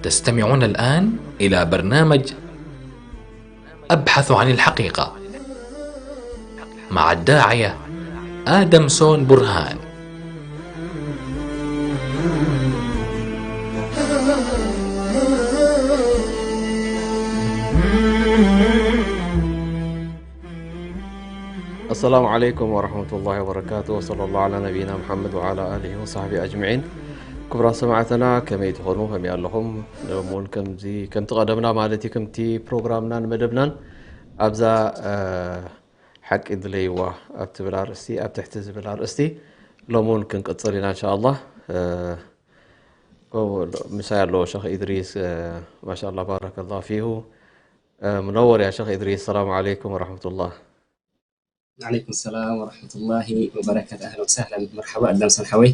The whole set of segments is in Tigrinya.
تستمعون الآن إلى برنامج أبحث عن الحقيقة مع الداعية آدم سون برهان. السلام عليكم ورحمة الله وبركاته، وصلى الله على نبينا محمد وعلى آله وصحبه أجمعين. ክቡራት ሰማዕትና፣ ከመይ ትኾኑ? ከመይ ኣለኹም? ሎም እውን ከምዚ፣ ከምቲ ቀደምና ማለት እዩ፣ ከምቲ ፕሮግራምናን መደብናን ኣብዛ፣ እ፣ ሓቂ ድለይዋ ኣብ ትብል ኣርእስቲ፣ ኣብ ትሕቲ ዝብል ኣርእስቲ ሎም እውን ክንቅጽል ኢና እንሻኣላህ። እ፣ ከምኡ ምሳይ ኣለዎ ሸኽ ኢድሪስ፣ እ፣ ማሻኣላህ ባረከላህ ፊሁ። እ፣ منور يا شيخ إدريس، السلام عليكم ورحمة الله. ዓለይኩም ሰላም ወረሕመቱላሂ ወበረካቱ። ኣህለን ወሰህለን፣ መርሓባ ኣዳም ሰን ሓወይ።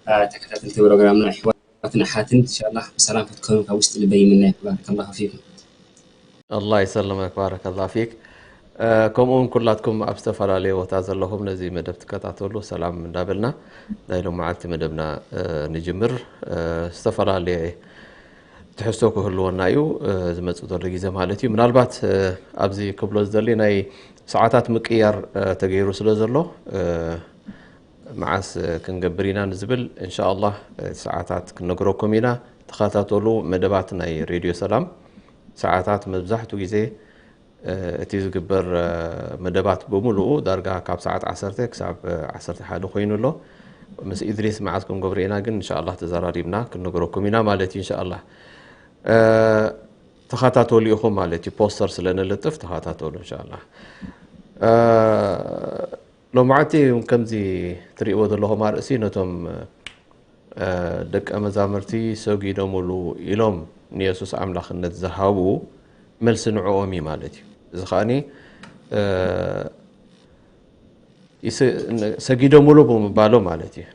አ፣ ተከታተልቲ ፕሮግራምና ኣሕዋትን ኣሓትን፣ ኢንሻላህ ብሰላም ክትኮኑ ካብ ውሽጢ ልበይ ይምነ። ባረከላሁ ፊኩም። الله يسلمك، بارك الله فيك. እ፣ ከምኡ እውን ኩላትኩም ኣብ ዝተፈላለየ ቦታ ዘለኹም ነዚ መደብ ትከታተሉ ሰላም እንዳበልና ናይ ሎም መዓልቲ መደብና፣ እ፣ ንጅምር። እ፣ ዝተፈላለየ ትሕዝቶ ክህልወና እዩ፣ እ፣ ዝመጽእ ዘሎ ግዜ ማለት እዩ። ምናልባት፣ እ፣ ኣብዚ ክብሎ ዝደሊ ናይ ሰዓታት ምቅያር፣ እ፣ ተገይሩ ስለ ዘሎ፣ እ፣ መዓስ፣ እ፣ ክንገብር ኢና ንዝብል እንሻኣላህ፣ እ፣ ሰዓታት ክንነግረኩም ኢና። ተኸታተሉ መደባት ናይ ሬድዮ ሰላም። ሰዓታት መብዛሕቱ ግዜ፣ እ፣ እቲ ዝግበር፣ እ፣ መደባት ብምሉኡ ዳርጋ ካብ ሰዓት ዓሰርተ ክሳብ፣ እ፣ ዓሰርተ ሓደ ኮይኑ ኣሎ። ምስ ኢድሪስ መዓስ ክንገብሮ ኢና ግን እንሻኣላህ ተዘራሪብና ክንነግረኩም ኢና ማለት እዩ እንሻኣላህ። እ፣ ተኸታተሉ ኢኹም ማለት እዩ። ፖስተር ስለ ንልጥፍ ተኸታተሉ እንሻኣላህ። እ፣ ሎማዓንቲ ከምዚ ትርእይዎ ዘለኹም ኣርእሲ ነቶም፣ እ፣ ደቀ መዛሙርቲ ሰጊዶምሉ ኢሎም ንየሱስ ኣምላኽነት ዝሃቡ መልሲ ንዕኦም እዩ ማለት እዩ። እዚ ከኣኒ፣ እ፣ ይስ-፣ ን-፣ ሰጊዶምሉ ብምባሎ ማለት እዩ።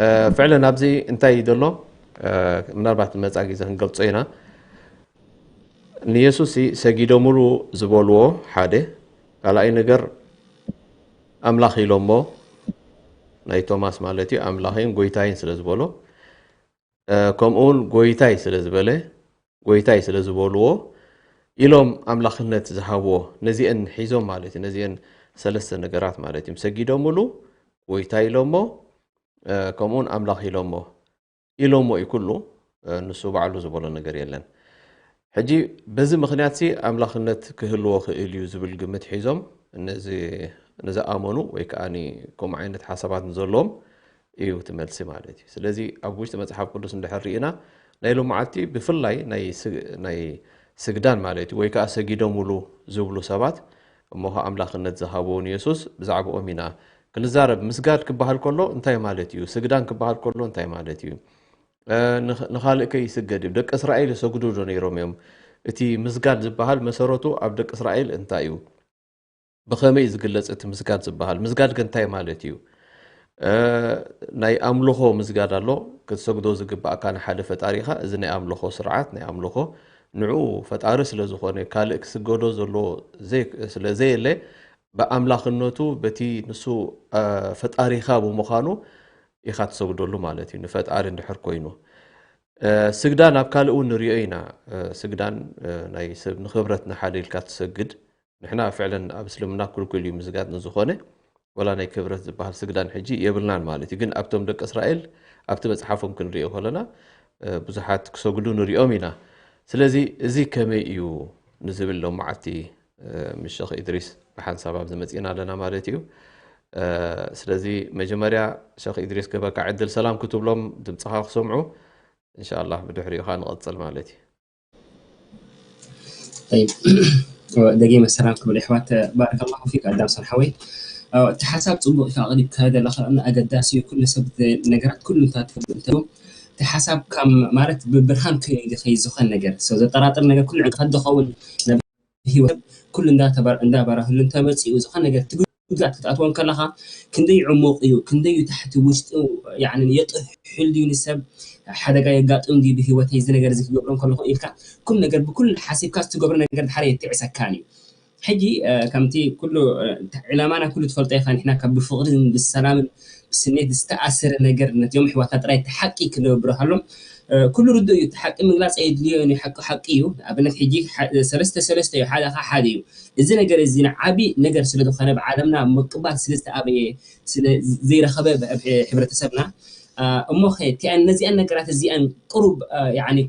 እ፣ ፍዕለን ኣብዚ እንታይ እዩ ዘሎ? እ፣ ምናልባት ንመጻኢ ግዜ ክንገልጾ ኢና። ንየሱስ ሰጊዶምሉ ዝበልዎ ሓደ፣ ካልኣይ ነገር ኣምላኽ ኢሎሞ፣ ናይ ቶማስ ማለት እዩ፣ ኣምላኸይን ጎይታይን ስለ ዝበሎ፣ እ፣ ከምኡ እውን ጎይታይ ስለ ዝበለ፣ ጎይታይ ስለ ዝበልዎ ኢሎም ኣምላኽነት ዝሃብዎ፣ ነዚአን ሒዞም ማለት እዩ። ነዚአን ሰለስተ ነገራት ማለት እዮም። ሰጊዶምሉ፣ ጎይታ ኢሎሞ፣ እ፣ ከምኡ እውን ኣምላኽ ኢሎሞ። ኢሎሞ እዩ ኩሉ፣ እ፣ ንሱ ባዕሉ ዝበሎ ነገር የለን። ሕጂ በዚ ምኽንያትሲ ኣምላኽነት ክህልዎ ክእል እዩ ዝብል ግምት ሒዞም ነዚ፣ ንዝኣመኑ ወይ ከኣ ከምኡ ዓይነት ሓሳባት ንዘለዎም እዩ እቲ መልሲ ማለት እዩ። ስለዚ ኣብ ውሽጢ መጽሓፍ ቅዱስ እንድሕር ርኢና ናይ ሎማዓልቲ ብፍላይ ናይ ስ-፣ ናይ ስግዳን ማለት እዩ ወይ ከኣ ሰጊዶምሉ ዝብሉ ሰባት እሞ ከኣ ኣምላኽነት ዝሃብዎ ንየሱስ ብዛዕባኦም ኢና ክንዛረብ። ምስጋድ ክበሃል ከሎ እንታይ ማለት እዩ? ስግዳን ክበሃል ከሎ እንታይ ማለት እዩ? እ፣ ንኽ-፣ ንኻልእ ከ ይስገድ እዩ። ደቂ እስራኤል ይሰግዱ ዶ ነይሮም እዮም? እቲ ምስጋድ ዝበሃል መሰረቱ ኣብ ደቂ እስራኤል እንታይ እዩ? ብኸመይ እዩ ዝግለጽ እቲ ምስጋድ ዝበሃል? ምስጋድ ከ እንታይ ማለት እዩ? እ፣ ናይ ኣምልኾ ምስጋድ ኣሎ። ክትሰግዶ ዝግባእካ ንሓደ ፈጣሪኻ፣ እዚ ናይ ኣምልኾ ስርዓት፣ ናይ ኣምልኾ ንዕኡ ፈጣሪ ስለ ዝኾነ፣ ካልእ ክስገዶ ዘለዎ ዘይ-፣ ስለ ዘየለ፣ ብኣምላኽነቱ፣ በቲ ንሱ፣ እ፣ ፈጣሪኻ ብምዃኑ ኢኻ ትሰግደሉ ማለት እዩ፣ ንፈጣሪ እንድሕር ኮይኑ። እ፣ ስግዳን ኣብ ካልእ እውን ንሪኦ ኢና። እ፣ ስግዳን፣ እ፣ ናይ ሰብ ንኽብረት ንሓደ ኢልካ ትሰግድ። ንሕና ፍዕለን ኣብ እስልምና ክልኩል እዩ ምስጋድ ንዝኾነ፣ ወላ ናይ ክብረት ዝበሃል ስግዳን ሕጂ የብልናን ማለት እዩ። ግን ኣብቶም ደቂ እስራኤል፣ ኣብቲ መጽሓፎም ክንሪኦ ከለና፣ እ፣ ብዙሓት ክሰግዱ ንሪኦም ኢና። ስለዚ እዚ ከመይ እዩ ንዝብል ሎማዓልቲ፣ እ፣ ምስ ሸኽ ኢድሪስ ብሓንሳብ ኣብዚ መጺእና ኣለና ማለት እዩ። እ፣ ስለዚ መጀመርያ ሸኽ ኢድሪስ ክህበካ ዕድል ሰላም ክትብሎም፣ ድምጽኻ ክሰምዑ። እንሻላ ብድሕሪኡ ኸዓ ንቐፅል ማለት እዩ። طيب ደጊመ ሰላም ክብል ኣሕዋት ባረከላሁ ፊክ ኣዳም ሳልሓወይ እቲ ሓሳብ ፅቡቅ ኢካ ኣቅሪብካ ዘለካ ኣገዳሲ እዩ ኩሉ ሰብ ነገራት ኩሉ እንታይ ትፈልጥ እንተ እቲ ሓሳብ ካብ ማለት ብብርሃን ከይድ ዝኮን ነገር ሰብ ዘጠራጥር ነገር ኩሉ ዕንቅፋት ዝኸውን ህይወት ኩሉ እንዳበራህሉ እንተመፂኡ ዝኮነ ነገር ትግዛት ክትኣትዎ ከለካ ክንደይ ዕሙቅ እዩ ክንደይ እዩ ታሕቲ ውሽጡ የጥሕል ድዩ ንሰብ ሓደጋ የጋጥም ድዩ ብህይወተይ እዚ ነገር እዚ ክገብሮ ከለኩ ኢልካ ኩሉ ነገር ብኩሉ ሓሲብካ ዝትገብሮ ነገር ድሓር የትዕሰካን እዩ ሕጂ ከምቲ ኩሉ ዕላማና ኩሉ ትፈልጦ ኢካ ንሕና ካብ ብፍቅርን ብሰላምን ብስሜት ዝተኣሰረ ነገር ነቲኦም ኣሕዋትና ጥራይ እቲ ሓቂ ክነብረሃሎም ኩሉ ርዱእ እዩ። እቲ ሓቂ ምግላፅ ኣየድልዮን እዩ። ሓቂ ሓቂ እዩ። ንኣብነት ሕጂ ሰለስተ ሰለስተ እዩ፣ ሓደ ከዓ ሓደ እዩ። እዚ ነገር እዚ ንዓብዪ ነገር ስለዝኾነ ብዓለምና ምቅባል ስለዝተኣበየ ዘይረኸበ ሕብረተሰብና እሞ ከ እቲኣን ነዚኣን ነገራት እዚኣን ቅሩብ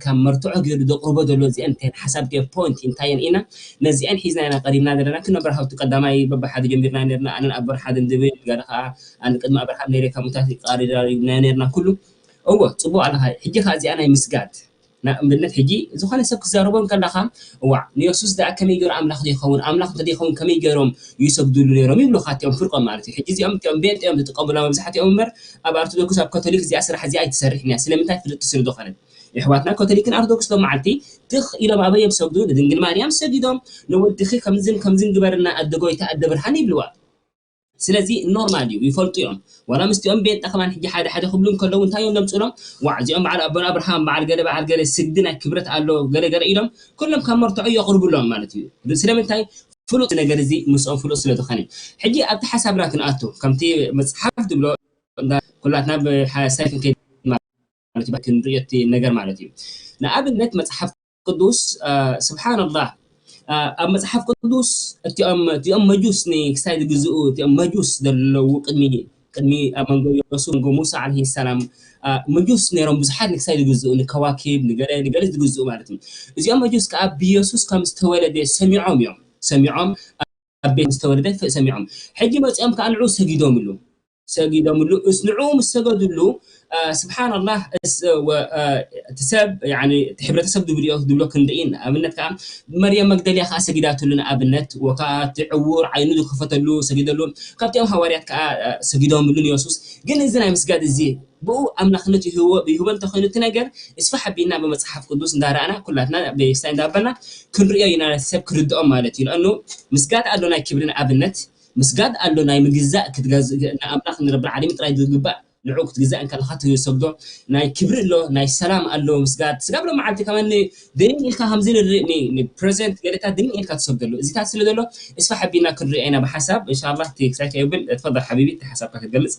ካብ መርትዖ ገይሩ ዘቅርቦ ዘሎ እዚኣን እንታይ ሓሳብ ፖይንት እንታየን ኢና ነዚኣን ሒዝና ኢና ቀሪብና ዘለና ክነብር ሃብቱ ቀዳማይ በብሓደ ጀሚርና ነርና ኣነን ኣበር ሓደ ንድብል ጋር ከዓ ኣነ ቅድሚ ኣብርሃም ነይረ ካብ ምታት ይቃሪራሪብና ነርና ኩሉ እዎ ፅቡቅ ኣለካ ሕጂ ከዓ እዚኣ ናይ ምስጋድ ንኣብነት ሕጂ ዝኾነ ሰብ ክዛረቦ ከለካ እዋ ንየሱስ ደኣ ከመይ ገይሩ ኣምላኽ ዘይኸውን ኣምላኽ እንተዘይኸውን ከመይ ገይሮም ይሰግድሉ ነይሮም ይብሉካ እቲኦም ፍርቆም ማለት እዩ ሕጂ እዚኦም እቲኦም ቤንጤ እዮም ዝጥቀሙላ መብዛሕትኦም እምበር ኣብ ኣርቶዶክስ ኣብ ካቶሊክ እዚኣ ስራሕ እዚኣ ኣይትሰርሕን እያ ስለምንታይ ፍልጥቲ ስለ ዝኾነት የሕዋትና ካቶሊክን ኣርቶዶክስ ሎም መዓልቲ ትኽ ኢሎም ኣበይ እዮም ዝሰግዱ ንድንግል ማርያም ሰጊዶም ንወድኺ ከምዝን ከምዝን ግበርና ኣደ ጎይታ ኣደ ብርሃን ይብልዋ ስለዚ ኖርማል እዩ ይፈልጡ እዮም ዋላ ምስቲኦም ቤንጠ ከማን ሕጂ ሓደ ሓደ ክብሉ እንከለዉ እንታይ እዮም ዘምፅሎም ዋዕ እዚኦም በዓል ኣቦና ኣብርሃም በዓል ገለ በዓል ገለ ስግዲ ናይ ክብረት ኣሎ ገለ ገለ ኢሎም ኩሎም ካብ መርትዖ የቕርቡሎም ማለት እዩ ስለምንታይ ፍሉጥ ነገር እዚ ምስኦም ፍሉጥ ስለ ዝኾነ ሕጂ ኣብቲ ሓሳብና ክንኣቱ ከምቲ መፅሓፍ ዝብሎ ኩላትና ብሓሳብ ክንከይድ ማለት እዩ ክንሪኦ እቲ ነገር ማለት እዩ ንኣብነት መፅሓፍ ቅዱስ ስብሓንላህ ኣብ መፅሓፍ ቅዱስ እቲኦም እቲኦም መጁስ ንክሳይ ዝግዝኡ እቲኦም መጁስ ዘለዉ ቅድሚ ቅድሚ ኣብ መንጎ የሱስ መንጎ ሙሳ ዓለይሂ ሰላም መጁስ ነይሮም ብዙሓት ንክሳይ ዝግዝኡ ንከዋኪብ ንገለ ንገለ ዝግዝኡ ማለት እዩ እዚኦም መጁስ ከዓ ብየሱስ ከም ዝተወለደ ሰሚዖም እዮም ሰሚዖም ኣብ ቤት ዝተወለደ ሰሚዖም ሕጂ መፂኦም ከዓ ንዑ ሰጊዶምሉ ሰጊዶምሉ እስ ንዑ ምስ ሰገዱሉ ስብሓንላህ እቲ ሰብ እቲ ሕብረተሰብ ዝብልዮ ዝብሎ ክንርኢ ኣብነት ከዓ መርያም መግደልያ ከዓ ሰጊዳትሉ ንኣብነት ወካ እቲ ዕውር ዓይኑ ዝከፈተሉ ሰጊደሉ ካብቲኦም ሃዋርያት ከዓ ሰጊዶምሉ ንየሱስ ግን እዚ ናይ ምስጋድ እዚ ብኡ ኣምላኽነት ይህቦ እንተኮይኑ እቲ ነገር እስፋሕ ኣቢልና ብመፅሓፍ ቅዱስ እንዳረኣና ኩላትና ብስታይ እንዳበልና ክንሪኦ ኢና ሰብ ክርድኦም ማለት እዩ ንኣኑ ምስጋድ ኣሎ ናይ ክብሪ ንኣብነት ምስጋድ ኣሎ ናይ ምግዛእ ክትገዝእ ንኣምላኽ ንረብል ዓለሚን ጥራይ ዝግባእ ንዕኡ ክትግዛእ እንከለካ ትሰግዶ ናይ ክብሪ ኣሎ ናይ ሰላም ኣሎ ምስጋድ ስጋብ ሎ መዓልቲ ከመን ድንን ኢልካ ከምዚ ንርኢ ፕሬዘንት ገለታት ድንን ኢልካ ትሰግደሉ እዚታት ስለ ዘሎ እስፋ ሓቢና ክንሪኦ ኢና ብሓሳብ እንሻላ እቲ ክሳይ ከይብል ትፈضል ሓቢቢ እቲ ሓሳብካ ክትገልፅ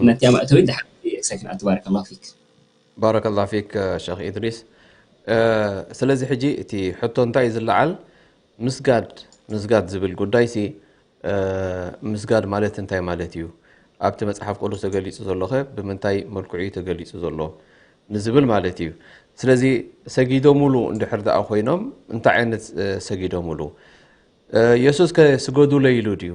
ነቲያ መእተዊ ድሓ ክሳይ ክንኣቱ ባረከላ ፊክ ባረከላ ፊክ ሸክ ኢድሪስ ስለዚ ሕጂ እቲ ሕቶ እንታይ እዩ ዝለዓል ምስጋድ ምስጋድ ዝብል ጉዳይ ሲ ምስጋድ ማለት እንታይ ማለት እዩ ኣብቲ መፅሓፍ ቅዱስ ተገሊፁ ዘሎ ከ ብምንታይ መልክዑ እዩ ተገሊፁ ዘሎ ንዝብል ማለት እዩ ስለዚ ሰጊዶምሉ እንድሕር ደኣ ኮይኖም እንታይ ዓይነት ሰጊዶምሉ የሱስ ከ ስገዱለይ ኢሉ ድዩ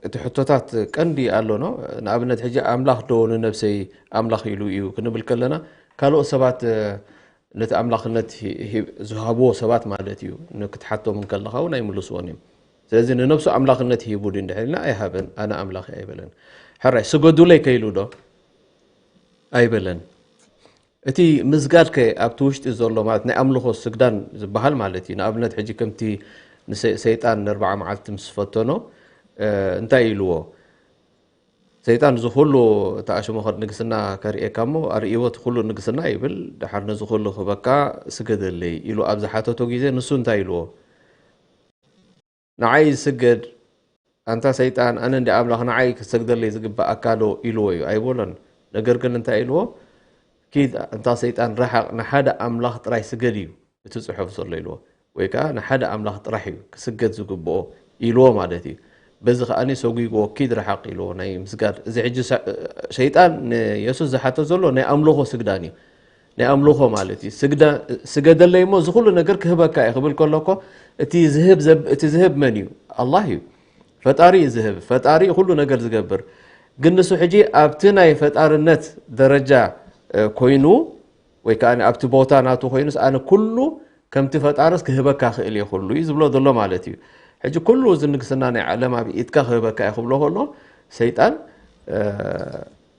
እቲ ሕቶታት ቀንዲ ኣሎ ነው ንኣብነት ሕጂ ኣምላኽ ዶ ንነብሰይ ኣምላኽ ኢሉ እዩ ክንብል ከለና ካልኦት ሰባት ነቲ ኣምላኽነት ዝሃብዎ ሰባት ማለት እዩ ክትሓቶም እንከለኻ እውን ኣይምልስዎን እዮም ስለዚ ንነብሱ ኣምላኽነት ሂቡ ድ እንድሕር ኢልና ኣይሃበን ኣነ ኣምላኽ ኣይበለን ሕራይ ስገዱለይ ከይሉ ዶ ኣይበለን እቲ ምስጋድ ከ ኣብቲ ውሽጢ ዘሎ ማለት ናይ ኣምልኾ ስግዳን ዝበሃል ማለት እዩ ንኣብነት ሕጂ ከምቲ ሰይጣን ንርባዓ መዓልቲ ምስ ፈተኖ እንታይ ኢልዎ ሰይጣን እዚ ኩሉ እቲ ኣሽመኸር ንግስና ከርእየካ እሞ ኣርእይዎ እቲ ኩሉ ንግስና ይብል ድሓር ነዚ ኩሉ ክበካ ስገደለይ ኢሉ ኣብ ዝሓተቶ ግዜ ንሱ እንታይ ኢልዎ ንዓይ ዝስገድ ኣንታ ሰይጣን ኣነ እንዲ ኣምላኽ ንዓይ ክሰግደለይ ዝግባኣካ ዶ ኢልዎ እዩ ኣይበሎን ነገር ግን እንታይ ኢልዎ ኪድ ኣንታ ሰይጣን ርሓቕ ንሓደ ኣምላኽ ጥራይ ስገድ እዩ እቲ ጽሑፍ ዘሎ ኢልዎ ወይ ከዓ ንሓደ ኣምላኽ ጥራሕ እዩ ክስገድ ዝግብኦ ኢልዎ ማለት እዩ በዚ ከዓኒ ሰጒግዎ ኪድ ርሓቕ ኢልዎ ናይ ምስጋድ እዚ ሕጂ ሸይጣን ንየሱስ ዝሓቶ ዘሎ ናይ ኣምልኾ ስግዳን እዩ ናይ ኣምልኾ ማለት እዩ ስገደለይ እሞ እዚ ኩሉ ነገር ክህበካ እዩ ክብል ከሎ እኮ እቲ ዝህብ ዘብ እቲ ዝህብ መን እዩ ኣላህ እዩ ፈጣሪ እዩ ዝህብ ፈጣሪ እዩ ኩሉ ነገር ዝገብር ግን ንሱ ሕጂ ኣብቲ ናይ ፈጣርነት ደረጃ ኮይኑ ወይ ከዓ ኣብቲ ቦታ ናቱ ኮይኑስ ኣነ ኩሉ ከምቲ ፈጣርስ ክህበካ ክእል እየ ኩሉ እዩ ዝብሎ ዘሎ ማለት እዩ። ሕጂ ኩሉ እዚ ንግስና ናይ ዓለም ኣብ ኢድካ ክህበካ እየ ክብሎ ከሎ ሰይጣን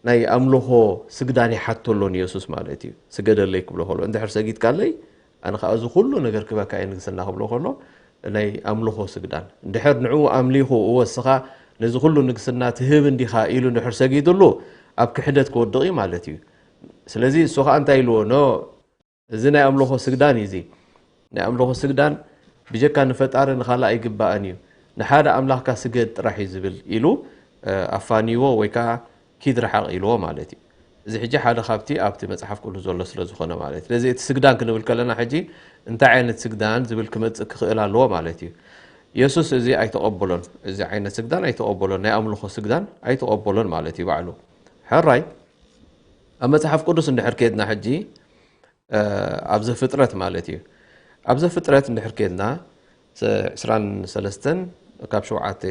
ናይ ኣምልኾ ስግዳን ይሓቶ ኣሎ ንየሱስ ማለት እዩ። ስገደለይ ክብሎ ከሎ እንድሕር ሰጊድካለይ ኣነ ከዓ እዚ ኩሉ ነገር ክህበካ እየ ንግስና ክብሎ ከሎ ናይ ኣምልኾ ስግዳን እንድሕር ንዕኡ ኣምሊኹ እወ እስኻ ነዚ ኩሉ ንግስና ትህብ እንዲኻ ኢሉ እንድሕር ሰጊድሉ ኣብ ክሕደት ክወድቕ እዩ ማለት እዩ። ስለዚ እሱ ከዓ እንታይ ኢልዎ ኖ እዚ ናይ ኣምልኾ ስግዳን እዩ። እዚ ናይ ኣምልኾ ስግዳን ብጀካ ንፈጣሪ ንኻልእ ኣይግባእን እዩ፣ ንሓደ ኣምላኽካ ስገድ ጥራሕ እዩ ዝብል ኢሉ ኣፋንይዎ ወይ ከዓ ኪድ ረሓቕ ኢልዎ ማለት እዩ። እዚ ሕጂ ሓደ ካብቲ ኣብቲ መፅሓፍ ቅዱስ ዘሎ ስለ ዝኾነ ማለት እዩ። ስለዚ እቲ ስግዳን ክንብል ከለና ሕጂ እንታይ ዓይነት ስግዳን ዝብል ክመፅእ ክኽእል ኣለዎ ማለት እዩ። የሱስ እዚ ኣይተቐበሎን፣ እዚ ዓይነት ስግዳን ኣይተቐበሎን፣ ናይ ኣምልኾ ስግዳን ኣይተቐበሎን ማለት እዩ ባዕሉ። ሕራይ ኣብ መፅሓፍ ቅዱስ እንድሕር ከድና ሕጂ ኣብ ዘፍጥረት ማለት እዩ። ኣብ ዘፍጥረት እንድሕር ከድና ዕስራን ሰለስተን ካብ ሸውዓተ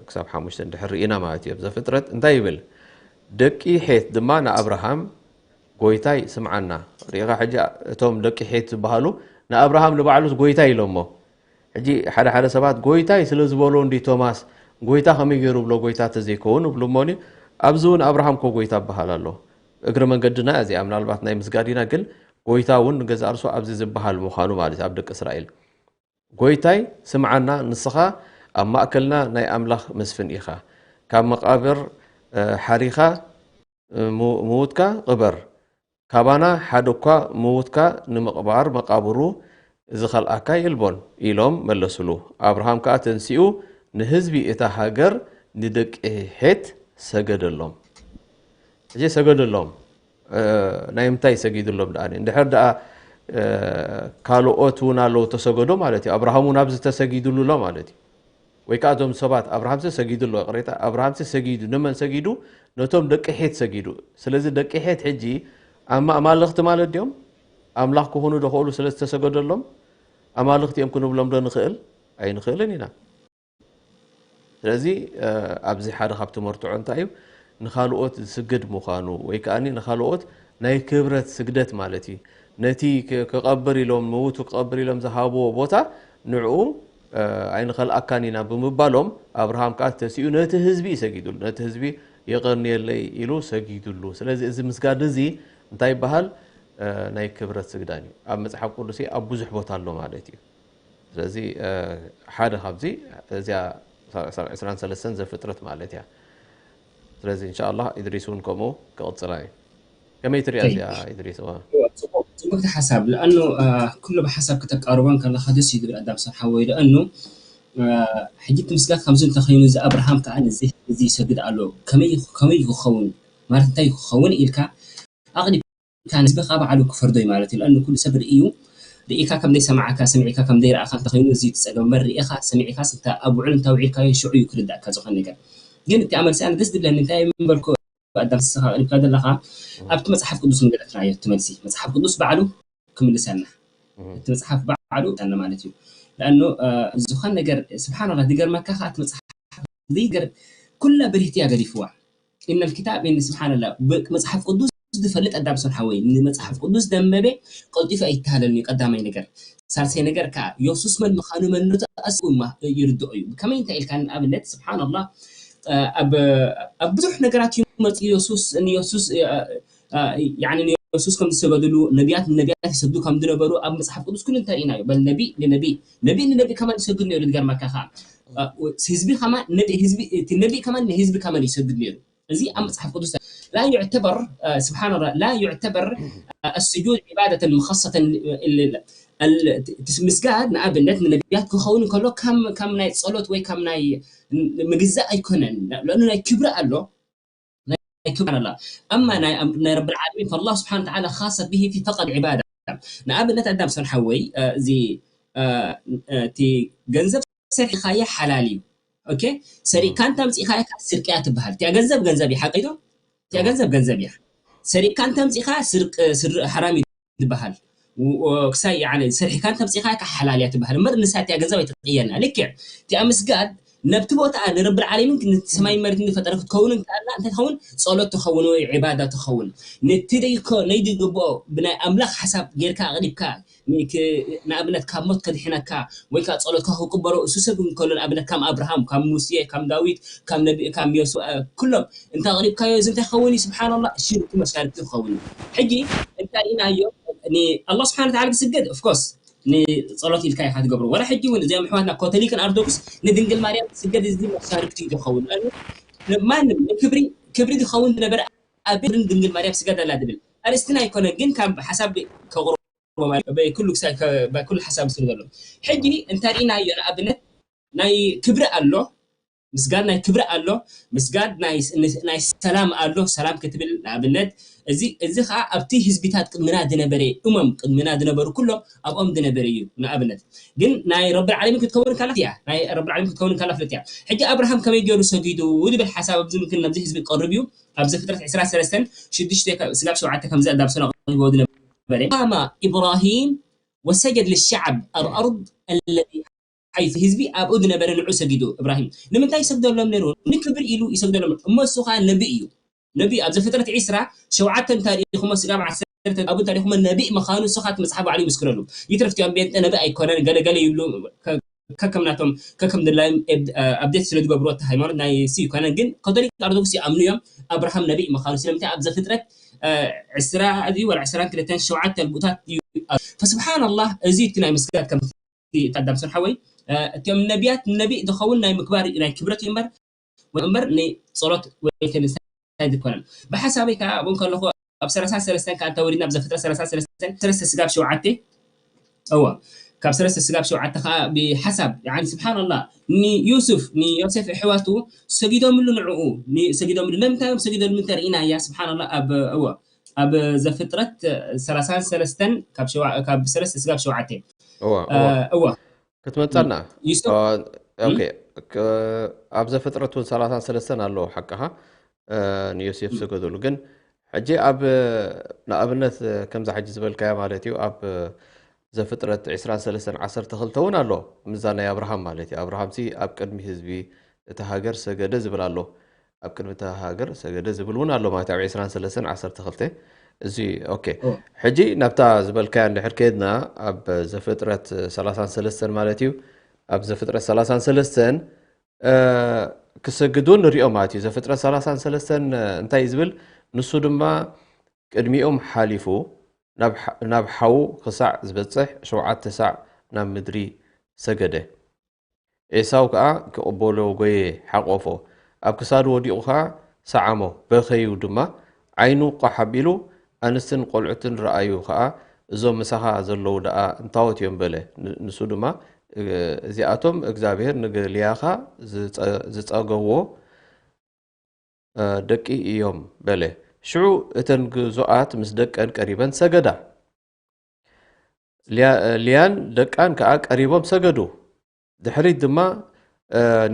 ክሳብ ሓሙሽተ እንድሕር ርኢና ማለት እዩ። ኣብ ዘፍጥረት እንታይ ይብል? ደቂ ሄት ድማ ንኣብርሃም ጎይታይ ስምዓና። ርኢኻ ሕጂ እቶም ደቂ ሄት ዝበሃሉ ንኣብርሃም ንባዕሉስ ጎይታይ ኢሎሞ። ሕጂ ሓደ ሓደ ሰባት ጎይታይ ስለ ዝበሎ እንዲ ቶማስ ጎይታ ከመይ ገይሩ ብሎ ጎይታ ተዘይከውን እብሉ እሞኒ ኣብዚ እውን ኣብርሃም ኮ ጎይታ በሃል ኣሎ። እግሪ መንገድና እዚኣ ምናልባት ናይ ምስጋዲና ግን ጎይታ እውን ንገዛእ ርሱ ኣብዚ ዝበሃል ምዃኑ ማለት ኣብ ደቂ እስራኤል ጎይታይ ስምዓና ንስኻ ኣብ ማእከልና ናይ ኣምላኽ መስፍን ኢኻ ካብ መቓብር ሓሪኻ ምዉትካ ቅበር ካባና ሓደ እኳ ምዉትካ ንምቕባር መቓብሩ ዝኸልኣካ የልቦን ኢሎም መለስሉ። ኣብርሃም ከኣ ተንሲኡ ንህዝቢ እታ ሃገር ንደቂ ሄት ሰገደሎም። ሕጂ ሰገደሎም ናይ ምንታይ ሰጊድሎም ደኣ? እንድሕር ደኣ ካልኦት እውን ኣለዉ ተሰገዶ ማለት እዩ። ኣብርሃም እውን ኣብዚ ተሰጊድሉ ኣሎ ማለት እዩ። ወይ ከዓ እዞም ሰባት ኣብርሃምሲ ሰጊዱ ኣሎ ቅሬታ ኣብርሃምሲ ሰጊዱ ንመን ሰጊዱ? ነቶም ደቂ ሄት ሰጊዱ። ስለዚ ደቂ ሄት ሕጂ ኣማ ኣማልኽቲ ማለት ድዮም ኣምላኽ ክኾኑ ዶ ክእሉ ስለ ዝተሰገደሎም ኣማልኽቲ እዮም ክንብሎም ዶ ንኽእል? ኣይንኽእልን ኢና። ስለዚ ኣብዚ ሓደ ካብ ትምህርትዖ እንታይ እዩ ንኻልኦት ዝስግድ ምዃኑ ወይ ከዓ ንኻልኦት ናይ ክብረት ስግደት ማለት እዩ። ነቲ ክቐብር ኢሎም ምውቱ ክቐብር ኢሎም ዝሃብዎ ቦታ ንዕኡ ኣይንኸልኣካን ኢና ብምባሎም ኣብርሃም ከዓ ተሲኡ ነቲ ህዝቢ እዩ ሰጊዱሉ። ነቲ ህዝቢ የቐንየለይ ኢሉ ሰጊዱሉ። ስለዚ እዚ ምስጋድ እዚ እንታይ ይበሃል? ናይ ክብረት ስግዳን እዩ። ኣብ መፅሓፍ ቅዱስ ኣብ ብዙሕ ቦታ ኣሎ ማለት እዩ። ስለዚ ሓደ ካብዚ እዚኣ ዕስራን ሰለስተን ዘፍጥረት ማለት እያ። ስለዚ እንሻ ኣላህ ኢድሪስ እውን ከምኡ ክቕፅላ እዩ። ከመይ ትሪኣ እዚኣ ኢድሪስ? እዋ። ጽቡቅ- ጽቡቅቲ ሓሳብ ለኣኑ ኩሉ ብሓሳብ ከተቃርቦን ከለካ ደስ እዩ ዝብል ኣዳም ሰብ ሓወይ ለኣኑ ሕጂ እቲ ምስጋድ ከምዚ እንተኸይኑ እዚ ኣብርሃም ከዓ ነዚ ህዝቢ እዚ ይሰግድ ኣሎ ከመይ ከመይ ክኸውን ማለት እንታይ ክኸውን ኢልካ ኣቕዲምካ ንህዝብኻ ባዕሉ ክፈርዶ እዩ ማለት እዩ። ለኣኑ ኩሉ ሰብ ርእዩ ርኢካ ከም ዘይሰማዓካ ሰሚዕካ ከም ዘይረኣኻ እንተኸይኑ እዚ እቲ ጸገም እምበር ርኢኻ ሰሚዕካስ እንተ ኣብ ውዕል እንተ ኣውዒልካዮ ሽዑ እዩ ክርዳእካ ዝኾነ ነገር። ግን እቲ ኣመልሲ ኣነ ደስ ዝብለኒ እንታይ እምበልኮ ኣዳም ንስኻ ኣቕሪብካ ዘለኻ ኣብቲ መጽሓፍ ቅዱስ ምገለጽናዮ እቲ መልሲ መጽሓፍ ቅዱስ ባዕሉ ክምልሰልና እቲ መጽሓፍ ባዕሉ ኣለ ማለት እዩ። ለኣኑ ዝኾነ ነገር ስብሓንላ ዝገርመካ ከዓ እቲ መጽሓፍ ዘይገር ኩላ ብሪህቲ እያ ገዲፍዋ። ኢነ ልኪታብ ኢኒ ስብሓንላ መጽሓፍ ቅዱስ ዝፈልጥ ኣዳም ሰን ሓወይ ንመጽሓፍ ቅዱስ ዘንበበ ቀልጢፉ ኣይተሃለልን እዩ ቀዳማይ ነገር። ሳልሳይ ነገር ከዓ የሱስ መን ምዃኑ መንነቱ ኣስኡ ይርድኦ እዩ። ከመይ እንታይ ኢልካ ንኣብነት ስብሓንላ ኣብ ኣብ ብዙሕ ነገራት እዩ መፅኡ የሱስ ንየሱስ ያኒ ንየሱስ ከም ዝሰገድሉ ነቢያት ንነቢያት ይሰግዱ ከም ዝነበሩ ኣብ መፅሓፍ ቅዱስ ኩሉ እንታይ ኢና እዩ በል ነቢ ንነቢ ነቢ ንነቢ ከማን ይሰግድ ነይሩ ዝገርመካ ከዓ ህዝቢ ከማን ነቢ ህዝቢ እቲ ነቢ ከማን ንህዝቢ ከማን ይሰግድ ነይሩ እዚ ኣብ መፅሓፍ ቅዱስ ላ ዩዕተበር ስብሓን ላ ላ ዩዕተበር ኣስጁድ ዒባደተን ሙኸሰተን ምስጋድ ንኣብነት ንነቢያት ክኸውን ከሎ ከም ናይ ፀሎት ወይ ከም ናይ ምግዛእ ኣይኮነን ለእኑ ናይ ክብሪ ኣሎ ናይ ክብሪ ኣላ ኣማ ናይ ረብ ልዓለሚን ፈላ ስብሓን ተዓላ ካሰት ብሂ ፊ ፈቀድ ዒባዳ ንኣብነት ኣዳም ሰን ሓወይ እዚ እቲ ገንዘብ ሰሪሕኻዮ ሓላል እዩ ኦኬ ሰሪቕካ እንተ ኣምፂእኻዮ ከዓ ስርቅያ ትበሃል እቲኣ ገንዘብ ገንዘብ እዩ ሓቀይዶ እቲኣ ገንዘብ ገንዘብ እያ ሰሪቕካ እንተ ኣምፂእኻ ስርቅ ስርቅ ሓራም እዩ ትበሃል ክሳይ ያኒ ሰሪሕካ እንተ ኣምፂእኻዮ ከዓ ሓላል እያ ትበሃል እምበር ንሳ እቲኣ ገንዘብ ኣይትቅየና ልክዕ እቲኣ ምስጋድ ነብቲ ቦታ ንረብል ዓለሚን ነቲ ሰማይ መሬት ዝፈጠረ ክትከውን እንከኣላ እንታይ ትኸውን? ጸሎት ትኸውን ወይ ዒባዳ ትኸውን። ነቲ ደይኮ ናይ ዝግብኦ ብናይ ኣምላኽ ሓሳብ ጌርካ ኣቕሪብካ ንኣብነት ካብ ሞት ከድሕነካ ወይ ከዓ ጸሎትካ ክቅበሎ እሱ ሰብ እንከሎ ንኣብነት ከም ኣብርሃም፣ ከም ሙሴ፣ ከም ዳዊት፣ ከም ነቢ፣ ከም ዮሱዋ ኩሎም እንተ ኣቕሪብካዮ እዚ እንታይ ክኸውን እዩ? ስብሓንላ ሽርክ መሻርክ ክኸውን እዩ። ሕጂ እንታይ ኢናዮ? ንኣላ ስብሓን ወተዓላ ትስገድ ኦፍኮርስ ንጸሎት ኢልካ ኢኻ ትገብሮ። ወላ ሕጂ እውን እዚኦም ኣሕዋትና ኮቶሊክን ኣርቶዶክስ ንድንግል ማርያም ትስገድ እዚ መሻርክቲ እዩ ዝኸውን። ማንም ንክብሪ ክብሪ ዝኸውን ዝነበረ ኣብ ድንግል ማርያም ስገድ ኣላ ዝብል ኣርእስትና ኣይኮነ ግን ካብ ሓሳብ ከቕርቦ ኩሉ ክሳብ ኩሉ ሓሳብ ስለ ዘሎ ሕጂ እንተሪኢናዮ ንኣብነት ናይ ክብሪ ኣሎ ምስጋድ ናይ ክብሪ ኣሎ ምስጋድ ናይ ሰላም ኣሎ ሰላም ክትብል ንኣብነት እዚ እዚ ከዓ ኣብቲ ህዝቢታት ቅድምና ዝነበረ እሞም ቅድምና ዝነበሩ ኩሎም ኣብኦም ዝነበረ እዩ ንኣብነት ግን ናይ ረብል ዓለሚን ክትከውን ካላ እያ ናይ ረብል ዓለሚን ክትከውን ካላ ፍለት እያ ሕጂ ኣብርሃም ከመይ ገይሩ ሰጊዱ ዝብል ሓሳብ ኣብዚ ምክን ነብዚ ህዝቢ ቀርብ እዩ ኣብ ዘፍጥረት ዕስራ ሰለስተን ሽዱሽተ ስጋብ ሸውዓተ ከምዚ ኣዳምሶን ኣቕሪቦ ዝነበረ ቃማ ኢብራሂም ወሰጀድ ልሸዓብ ኣልኣርድ ኣለዚ ሓይፍ ህዝቢ ኣብኡ ዝነበረ ንዑ ሰጊዱ እብራሂም ንምንታይ ይሰግደሎም ነይሩ ንክብር ኢሉ ይሰግደሎም እሞ እሱ ከዓ ነቢ እዩ ነቢ ኣብ ዘፍጥረት ዒስራ ሸውዓተ እንተሪኢኹሞ ስጋብ ዓሰርተ ኣብኡ እንተሪኢኹሞ ነቢ ምዃኑ እሱ ከዓ እቲ መፅሓፍ ባዕሉ ይምስክረሉ ይትረፍቲ ኦም ቤንጠ ነቢ ኣይኮነን ገለገለ ይብሉ ከከም ናቶም ከከም ድላዮም ኣብዴት ስለ ዝገብርዎ እቲ ሃይማኖት ናይ ሲ ይኮነ ግን ካቶሊክ ኣርቶዶክስ ይኣምኑ እዮም ኣብርሃም ነቢይ ምዃኑ ስለምንታይ ኣብ ዘፍጥረት ዕስራ እዩ ወላ ዕስራን ክልተን ሸውዓተ ልቡታት እዩ ፈስብሓን ኣላህ እዚ እቲ ናይ ምስጋድ ከም እቲ ኣዳም ስርሓ ወይ እቲኦም ነቢያት ነቢይ ዝኸውን ናይ ምግባር ናይ ክብረት እዩ እምበር እምበር ንፀሎት ወይ ተንሳይ ዝኮነን ብሓሳበይ ከዓ ኣብኡ ከለኹ ኣብ ሰላሳ ሰለስተን ከዓ እንተወሪድና ኣብ ዘፍጥረት ሰላሳ ሰለስተን ሰለስተ ስጋብ ሸውዓተ እዎ ካብ ሰለስተ ስጋብ ሸውዓተ ከዓ ብሓሳብ ያኒ ስብሓንላ ንዩሱፍ ንዮሴፍ ኣሕዋቱ ሰጊዶምሉ ንዕኡ ሰጊዶምሉ ለምንታይ እዮም ሰጊዶም እንተርኢና እያ ስብሓንላ ኣብ እዎ ኣብ ዘፍጥረት ሰላሳን ሰለስተን ካብ ሰለስተ ስጋብ ሸውዓተ እዎ ክትመፀና ኣብ ዘፍጥረት እውን ሰላሳን ሰለስተን ኣለዎ ሓቅኻ ንዮሴፍ ሰገዱሉ ግን ሕጂ ኣብ ንኣብነት ከምዛ ሕጂ ዝበልካያ ማለት እዩ ኣብ ዘፍጥረት ዕስራን ሰለስተን ዓሰርተ ክልተ እውን ኣሎ ምዛ ናይ ኣብርሃም ማለት እዩ ኣብርሃም ሲ ኣብ ቅድሚ ህዝቢ እቲ ሃገር ሰገደ ዝብል ኣሎ ኣብ ቅድሚ እቲ ሃገር ሰገደ ዝብል እውን ኣሎ ማለት ኣብ ዕስራን ሰለስተን ዓሰርተ ክልተ እዚ ኦኬ ሕጂ ናብታ ዝበልካያ እንድሕር ከየድና ኣብ ዘፍጥረት ሰላሳን ሰለስተን ማለት እዩ ኣብ ዘፍጥረት ሰላሳን ሰለስተን ክሰግዱ ንሪኦ ማለት እዩ ዘፍጥረት ሰላሳን ሰለስተን እንታይ እዩ ዝብል ንሱ ድማ ቅድሚኦም ሓሊፉ ናብ ሓዉ ክሳዕ ዝበፅሕ ሸውዓተ ሳዕ ናብ ምድሪ ሰገደ ኤሳው ከዓ ክቕበሎ ጎየ ሓቆፎ ኣብ ክሳዱ ወዲቑ ከዓ ሰዓሞ በኸዩ ድማ ዓይኑ ቋሕ ኣቢሉ ኣንስትን ቆልዑትን ረኣዩ ከዓ እዞም ምሳኻ ዘለዉ ደኣ እንታዎት እዮም በለ ንሱ ድማ እዚኣቶም እግዚኣብሔር ንልያኻ ዝጸገዎ ደቂ እዮም በለ። ሽዑ እተን ግዙኣት ምስ ደቀን ቀሪበን ሰገዳ። ልያን ደቃን ከኣ ቀሪቦም ሰገዱ። ድሕሪት ድማ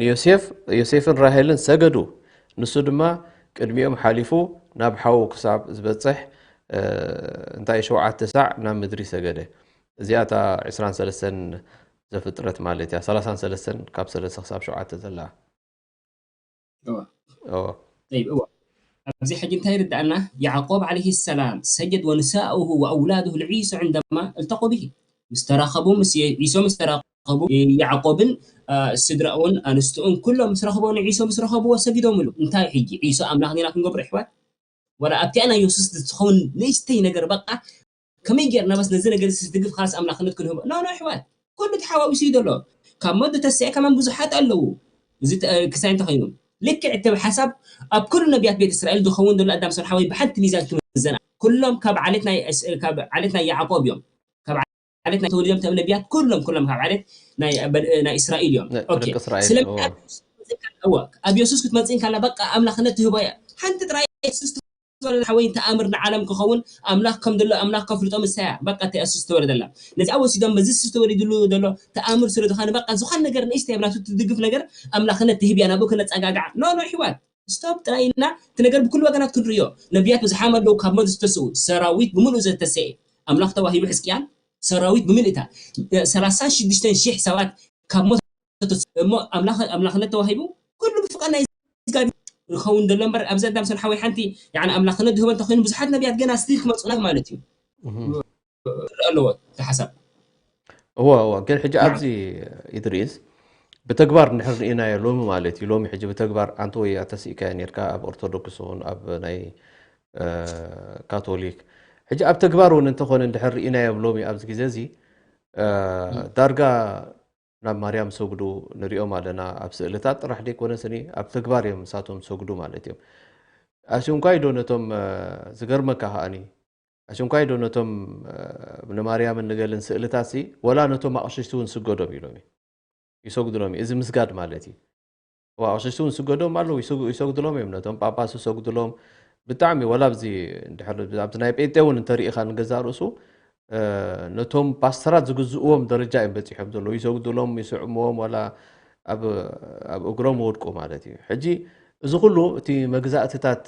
ንዮሴፍ፣ ዮሴፍን ራሄልን ሰገዱ። ንሱ ድማ ቅድሚኦም ሓሊፉ ናብ ሓዉ ክሳብ ዝበጽሕ እንታይ ሸውዓተ ሳዕ ናብ ምድሪ ሰገደ። እዚኣ እታ ዕስራን ሰለስተን ዘፍጥረት ማለት እያ። ሰላሳን ሰለስተን ካብ ሰለስተ ክሳብ ሸውዓተ ዘላ። እዋ እዋ ጠይብ እዋ ኣብዚ ሕጂ እንታይ ይርዳእና ያዕቆብ ዓለይሂ ሰላም ሰጀድ ወንሳኡሁ ወአውላዱሁ ልዒሱ ዕንደማ እልተቁ ብሂ ምስ ተራኸቡ ምስ ዒሶ ምስ ተራኸቡ ያዕቆብን ስድራኡን ኣንስትኡን ኩሎም ምስ ረኽቦ ንዒሶ ምስ ረኸብዎ ሰጊዶምሉ እንታይ ሕጂ ዒሶ ኣምላኽ ዲና ክንገብሮ ይሕዋት ወላ ኣብቲኣ ናይ የሱስ ዝኸውን ንእሽተይ ነገር በቃ ከመይ ጌርና በስ ነዚ ነገር ዝድግፍ ካስ ኣምላኽነት ክንህቦ ኖ ኖ ኣሕዋት ኩሉ ተሓዋዊሱ እዩ ዘሎ ካብ መዱ ተስዒ ከማን ብዙሓት ኣለዉ እዚ ክሳይ እንተኸይኑ ልክዕ እቲ ሓሳብ ኣብ ኩሉ ነቢያት ቤት እስራኤል ዝኸውን ዘሎ ኣዳም ሰብሓወይ ብሓንቲ ሚዛን ክምዘና ኩሎም ካብ ዓሌት ናይ ካብ ዓሌት ናይ ያዕቆብ እዮም ካብ ዓሌት ናይ ተወሊዶም ተም ነቢያት ኩሎም ኩሎም ካብ ዓሌት ናይ ናይ እስራኤል እዮም ስለምንታይ ኣብ የሱስ ክትመፅእ እንካላ በቃ ኣምላኽነት ትህቦ እያ ሓንቲ ጥራይ የሱስ ሓወይ ተኣምር ንዓለም ክኸውን ኣምላኽ ከም ዘሎ ኣምላኽ ከፍልጦ ምሳያ በቃ ተየሱስ ተወለደላ ነዚኣ ወሲዶም በዚ ሱስ ተወሊድሉ ዘሎ ተኣምር ስለ ዝኾነ በቃ ዝኾን ነገር ንእሽተ የብላቱ ትድግፍ ነገር ኣምላኽነት ትህብያ ናብኡ ክነፀጋግዓ ኖ ኖ ኣሕዋት ስቶፕ ጥራይ ኢልና እቲ ነገር ብኩሉ ወገናት ክንርእዮ ነቢያት ብዝሓም ኣለዉ ካብ ሞት ዝተስኡ ሰራዊት ብምሉእ ዘተሰኤ ኣምላኽ ተዋሂቡ ሕዝቅያን ሰራዊት ብምልእታ ሰላሳ ሽዱሽተ ሺሕ ሰባት ካብ ሞት እሞ ኣምላኽ ኣምላኽነት ተዋሂቡ ኩሉ ብፍቃድ ናይ እግዚኣብሔር ይኸውን ዘሎ እምበር ኣብዚ ኣዳም ሰን ሓወይ ሓንቲ ያኒ ኣምላኽነት ዝህቦ እንተኮይኑ ብዙሓት ነቢያት ገና ስቲል ክመፁና ማለት እዩ። ኣለዎ እቲ ሓሳብ። እዋ እዋ ግን ሕጂ ኣብዚ ኢድሪስ ብተግባር እንድሕር ርኢናዮ ሎሚ ማለት እዩ። ሎሚ ሕጂ ብተግባር ኣንተ ወይ ኣተስኢካዮ ነርካ ኣብ ኦርቶዶክስ ኹን ኣብ ናይ ካቶሊክ። ሕጂ ኣብ ተግባር እውን እንተኾነ እንድሕር ርኢናዮም ሎሚ ኣብዚ ግዜ እዚ ዳርጋ ናብ ማርያም ሰግዱ ንሪኦም ኣለና። ኣብ ስእልታት ጥራሕ ደይኮነ ስኒ ኣብ ተግባር እዮም ንሳቶም ሰግዱ ማለት እዮም። ኣሽንኳይ ዶ ነቶም ዝገርመካ ከኣኒ ኣሽንኳይ ዶ ነቶም ንማርያምን ንገልን ስእልታት ሲ ወላ ነቶም ኣቕሽሽቲ እውን ስገዶም ኢሎም ይሰግዱሎም እዩ። እዚ ምስጋድ ማለት እዩ። ኣቕሽሽቲ እውን ስገዶም ኣለዉ ይሰግዱሎም እዮም። ነቶም ጳጳስ ይሰግዱሎም ብጣዕሚ ወላ ኣብዚ ኣብዚ ናይ ጴንጤ እውን እንተሪኢኻ ንገዛ ርእሱ ነቶም ፓስተራት ዝግዝእዎም ደረጃ እዮም በፂሖም ዘለዉ። ይሰግዱሎም ይስዕምዎም ወላ ኣብ እግሮም ወድቁ ማለት እዩ። ሕጂ እዚ ኩሉ እቲ መግዛእትታት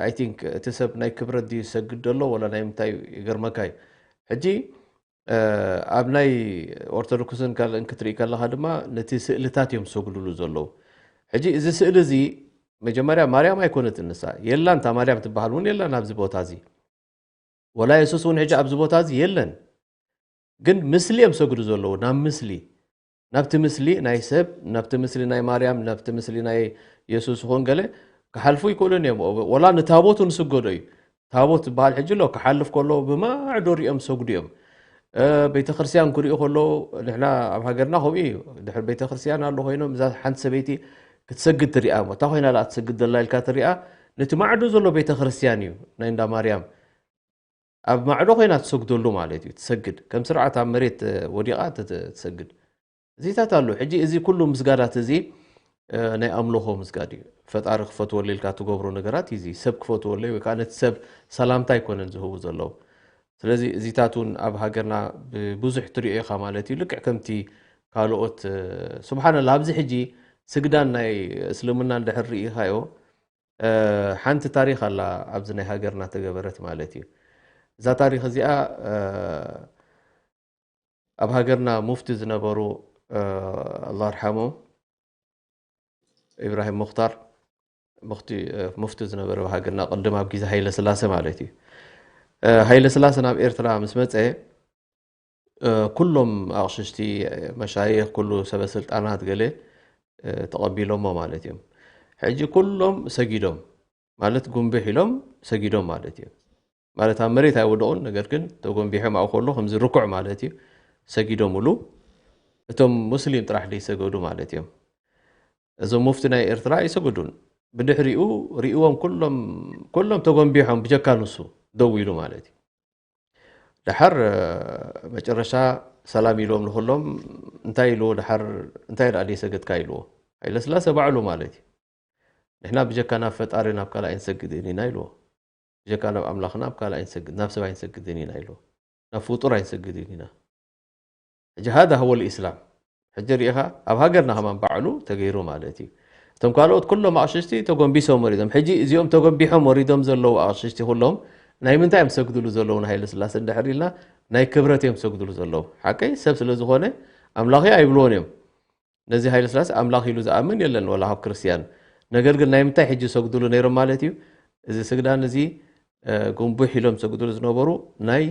I think እቲ ሰብ ናይ ክብረት ድዩ ዝሰግድ ዘሎ ወላ ናይ ምንታይ ይገርመካ እዩ። ሕጂ ኣብ ናይ ኦርቶዶክስን ካልእን ክትርኢ ከለኻ ድማ ነቲ ስእልታት እዮም ዝሰግድሉ ዘለዉ። ሕጂ እዚ ስእሊ እዚ መጀመርያ ማርያም ኣይኮነትን ንሳ የላን፣ እታ ማርያም ትበሃል እውን የላን ኣብዚ ቦታ እዚ። ወላ የሱስ እውን ሕጂ ኣብዚ ቦታ እዚ የለን። ግን ምስሊ እዮም ሰግዱ ዘለዉ ናብ ምስሊ ናብቲ ምስሊ ናይ ሰብ ናብቲ ምስሊ ናይ ማርያም ናብቲ ምስሊ ናይ የሱስ ይኹን ገለ ክሓልፉ ይክእሉን እዮም። ወላ ንታቦት ንስገዶ እዩ። ታቦት ዝበሃል ሕጂ ኣሎ ክሓልፍ ከሎ ብማዕዶ ሪኦም ሰግዱ እዮም። ቤተክርስትያን ክሪኡ ከለዉ ንሕና ኣብ ሃገርና ከምኡ እዩ። ድሕሪ ቤተክርስትያን ኣሎ ኮይኖም እዛ ሓንቲ ሰበይቲ ክትሰግድ ትሪኣ እሞ እታ ኮይና ላ ትሰግድ ዘላ ኢልካ ትሪኣ። ነቲ ማዕዶ ዘሎ ቤተክርስትያን እዩ ናይ እንዳ ማርያም ኣብ ማዕዶ ኮይና ትሰግደሉ ማለት እዩ። ትሰግድ ከም ስርዓት ኣብ መሬት ወዲቓ ትሰግድ። እዚታት ኣሉ። ሕጂ እዚ ኩሉ ምስጋዳት እዚ ናይ ኣምልኾ ምስጋድ እዩ። ፈጣሪ ክፈትወሉ ኢልካ ትገብሮ ነገራት እዩ። ሰብ ክፈትወሉ ወይ ከዓ ነቲ ሰብ ሰላምታ ኣይኮነን ዝህቡ ዘለዉ። ስለዚ እዚታት እውን ኣብ ሃገርና ብዙሕ ትሪኦ ኢኻ ማለት እዩ። ልክዕ ከምቲ ካልኦት ስብሓንላ ኣብዚ ሕጂ ስግዳን ናይ እስልምና እንድሕር ርኢኻዮ ሓንቲ ታሪኽ ኣላ ኣብዚ ናይ ሃገርና ተገበረት ማለት እዩ። እዛ ታሪኽ እዚኣ ኣብ ሃገርና ሙፍቲ ዝነበሩ ኣላ ርሓሞም ኢብራሂም ሙክታር ሙፍቲ ዝነበረ ኣብ ሃገርና ቅድም ኣብ ግዜ ሃይለ ስላሴ ማለት እዩ። ሃይለ ስላሴ ናብ ኤርትራ ምስ መፀ ኩሎም ኣቕሽሽቲ መሻይኽ ኩሉ ሰበ ስልጣናት ገለ ተቐቢሎሞ ማለት እዮም። ሕጂ ኩሎም ሰጊዶም ማለት ጉንብሕ ኢሎም ሰጊዶም ማለት እዩ። ማለት ኣብ መሬት ኣይወደቑን፣ ነገር ግን ተጎንቢሖም ኣብኡ ከሎ ከምዚ ርኩዕ ማለት እዩ ሰጊዶምሉ። እቶም ሙስሊም ጥራሕ ዘይሰገዱ ማለት እዮም። እዞም ሙፍቲ ናይ ኤርትራ ኣይሰገዱን። ብድሕሪኡ ሪእዎም ኩሎም ኩሎም ተጎንቢሖም ብጀካ ንሱ ደው ኢሉ ማለት እዩ። ደሓር መጨረሻ ሰላም ኢልዎም ንኩሎም እንታይ ኢልዎ ደሓር እንታይ ደኣ ደይሰገድካ ኢልዎ። ሃይለስላሴ ባዕሉ ማለት እዩ። ንሕና ብጀካ ናብ ፈጣሪ ናብ ካልእ ኣይንሰግድን ኢና ኢልዎ። ብጀካ ናብ ኣምላኽና ናብ ካልእ ኣይንሰግድ ናብ ሰብ ኣይንሰግድን ኢና ኢልዎ። ናብ ፍጡር ኣይንሰግድን ኢና። ሕጂ ሃዳ ህወ ልኢስላም ሕጂ ርኢኻ ኣብ ሃገርና ከማን ባዕሉ ተገይሩ ማለት እዩ። እቶም ካልኦት ኩሎም ኣቕሽሽቲ ተጎንቢሶም ወሪዶም። ሕጂ እዚኦም ተጎንቢሖም ወሪዶም ዘለዉ ኣቕሽሽቲ ኩሎም ናይ ምንታይ እዮም ዝሰግድሉ ዘለዉ ንሃይለ ስላሴ እንድሕር ኢልና ናይ ክብረት እዮም ዝሰግድሉ ዘለዉ። ሓቀይ ሰብ ስለ ዝኾነ ኣምላኽ እዩ ኣይብልዎን እዮም። ነዚ ሃይለ ስላሴ ኣምላኽ ኢሉ ዝኣምን የለን ወላ ካብ ክርስትያን። ነገር ግን ናይ ምንታይ ሕጂ ዝሰግድሉ ነይሮም ማለት እዩ። እዚ ስግዳን እዚ ጉንቡሕ ኢሎም ዝሰግድሉ ዝነበሩ ናይ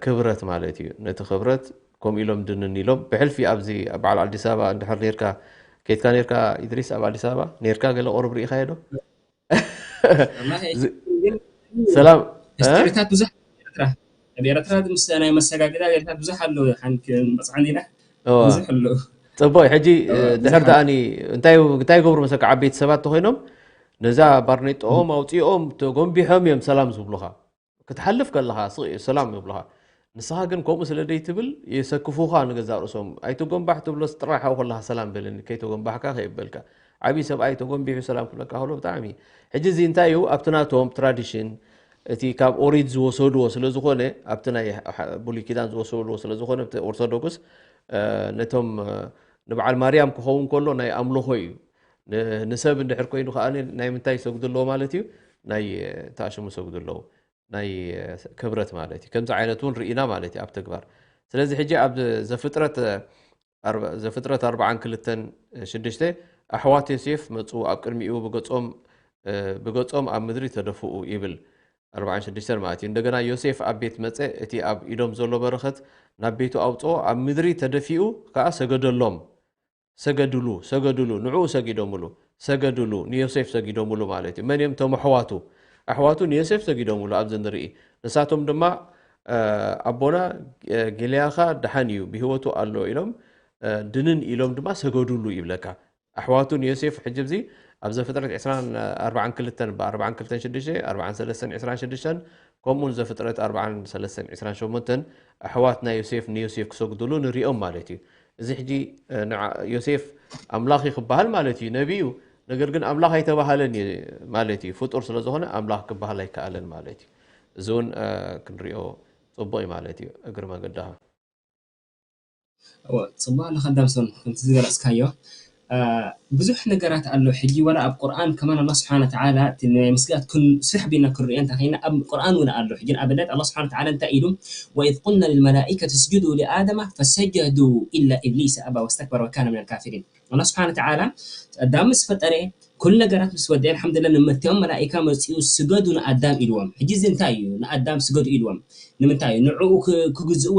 ክብረት ማለት እዩ። ነቲ ክብረት ከምኡ ኢሎም ድንን ኢሎም ብሕልፊ ኣብዚ በዓል ኣዲስ ኣበባ እንድሕር ነርካ ከይድካ ነርካ ኢድሪስ ኣብ ኣዲስ ኣበባ ነርካ ገለ ቁሩብ ርኢኻዮ ዶ? ሰላም ሂስትሪታት ብዙሕ ኤርትራ ኣብ ኤርትራ ምስ ናይ መሰጋገዳ ኤርትራ ብዙሕ ኣሎ ሓንክ መፅዓን ኢና ብዙሕ ኣሎ። ፅቡቅ ሕጂ ድሕር ደኣኒ እንታይ እንታይ ይገብሩ መሰካ ዓበይቲ ሰባት ተኮይኖም ነዛ ባርኔጣኦም ኣውፂኦም ተጎንቢሖም እዮም ሰላም ዝብሉካ። ክትሓልፍ ከለኻ ስቕ እዩ ሰላም ይብሉኻ። ንስኻ ግን ከምኡ ስለ ደይትብል የሰክፉኻ ንገዛእ ርእሶም። ኣይትጎንባሕ ትብሎስ ጥራሕ ኣብኡ ከለኻ ሰላም በለኒ ከይተጎንባሕካ ከየበልካ። ዓብዪ ሰብኣይ ተጎንቢሑ ሰላም ክብለካ ከሎ ብጣዕሚ። ሕጂ እዚ እንታይ እዩ ኣብቲ ናቶም ትራዲሽን እቲ ካብ ኦሪት ዝወሰድዎ ስለ ዝኾነ ኣብቲ ናይ ብሉይ ኪዳን ዝወሰድዎ ስለ ዝኾነ ኣብቲ ኦርቶዶክስ ነቶም ንበዓል ማርያም ክኸውን ከሎ ናይ ኣምልኾ እዩ። ንሰብ እንድሕር ኮይኑ ከዓ ናይ ምንታይ ይሰግዱ ኣለዎ ማለት እዩ ናይ ተኣሽሙ ይሰግዱ ኣለዎ። ናይ ክብረት ማለት እዩ። ከምዚ ዓይነት እውን ርኢና ማለት እዩ ኣብ ተግባር። ስለዚ ሕጂ ኣብ ዘፍጥረት ኣርባ- ዘፍጥረት ኣርባዓን ክልተን ሽዱሽተ፣ ኣሕዋት ዮሴፍ መጹ፣ ኣብ ቅድሚኡ ብገጾም፣ እ፣ ብገጾም ኣብ ምድሪ ተደፍኡ ይብል። ኣርባዓን ሽዱሽተን ማለት እዩ። እንደገና ዮሴፍ ኣብ ቤት መጸ፣ እቲ ኣብ ኢዶም ዘሎ በረኸት ናብ ቤቱ ኣውጽኦ፣ ኣብ ምድሪ ተደፊኡ ከኣ ሰገደሎም። ሰገድሉ፣ ሰገድሉ፣ ንዕኡ ሰጊዶምሉ። ሰገድሉ፣ ንዮሴፍ ሰጊዶምሉ ማለት እዩ። መን እዮም እቶም ኣሕዋቱ? ኣሕዋቱ ንዮሴፍ ሰጊዶምሉ ኣብዚ ንርኢ። ንሳቶም ድማ፣ እ፣ ኣቦና፣ እ፣ ጊልያኻ ደሓን እዩ፣ ብህይወቱ ኣሎ ኢሎም፣ እ፣ ድንን ኢሎም ድማ ሰገዱሉ ይብለካ። ኣሕዋቱ ንዮሴፍ ሕጂ እዚ ኣብ ዘፍጥረት ዕስራን ኣርባዓን ክልተን፣ ብ ኣርባዓን ክልተን ሽዱሽተ፣ ኣርባዓን ሰለስተን ዕስራን ሽዱሽተን፣ ከምኡውን ዘፍጥረት ኣርባዓን ሰለስተን ዕስራን ሸሞንተን ኣሕዋት ናይ ዮሴፍ ንዮሴፍ ክሰግዱሉ ንሪኦም ማለት እዩ። እዚ ሕጂ፣ እ፣ ንዓ-፣ ዮሴፍ ኣምላኽ እዩ ክበሃል ማለት እዩ፣ ነቢ እዩ። ነገር ግን ኣምላኽ ኣይተባህለን እዩ ማለት እዩ። ፍጡር ስለ ዝኾነ ኣምላኽ ክበሃል ኣይከኣለን ማለት እዩ። እዚ እውን፣ እ፣ ክንሪኦ ጽቡቕ እዩ ማለት እዩ፣ እግሪ መገዳኻ። እወ፣ ጽቡቕ ኣለኻ ዳምሶን፣ ከምቲ ዝገለጽካዮ፣ እ፣ ብዙሕ ነገራት ኣሎ። ሕጂ ዋላ ኣብ ቁርኣን ከማን ኣላህ ስብሓነ ወተዓላ እቲ ናይ ምስጋድ ክን-፣ ስራሕ ቢና ክንሪኦ እንተ ኸይና ኣብ ቁርኣን እውን ኣሎ። ሕጂ ንኣብነት ኣላህ ስብሓነ ወተዓላ እንታይ ኢሉ? "ወኢዝ ቁልና ልልመላኢከት እስጁዱ ሊኣደመ ፈሰጀዱ ኢላ ኢብሊሰ ኣባ ወስተክበረ ወካነ ሚነል ካፊሪን።" ኣላህ ስብሓነ ወተዓላ ኣዳም ምስ ፈጠረ፣ ኩሉ ነገራት ምስ ወድአ፣ ኣልሓምዱሊላህ፣ ንመትኦም መላኢካ መጺኡ ስገዱ ንኣዳም ኢልዎም። ሕጂ እዚ እንታይ እዩ? ንኣዳም ስገዱ ኢልዎም። ንምንታይ እዩ? ንዕኡ ክ-፣ ክግዝእዎ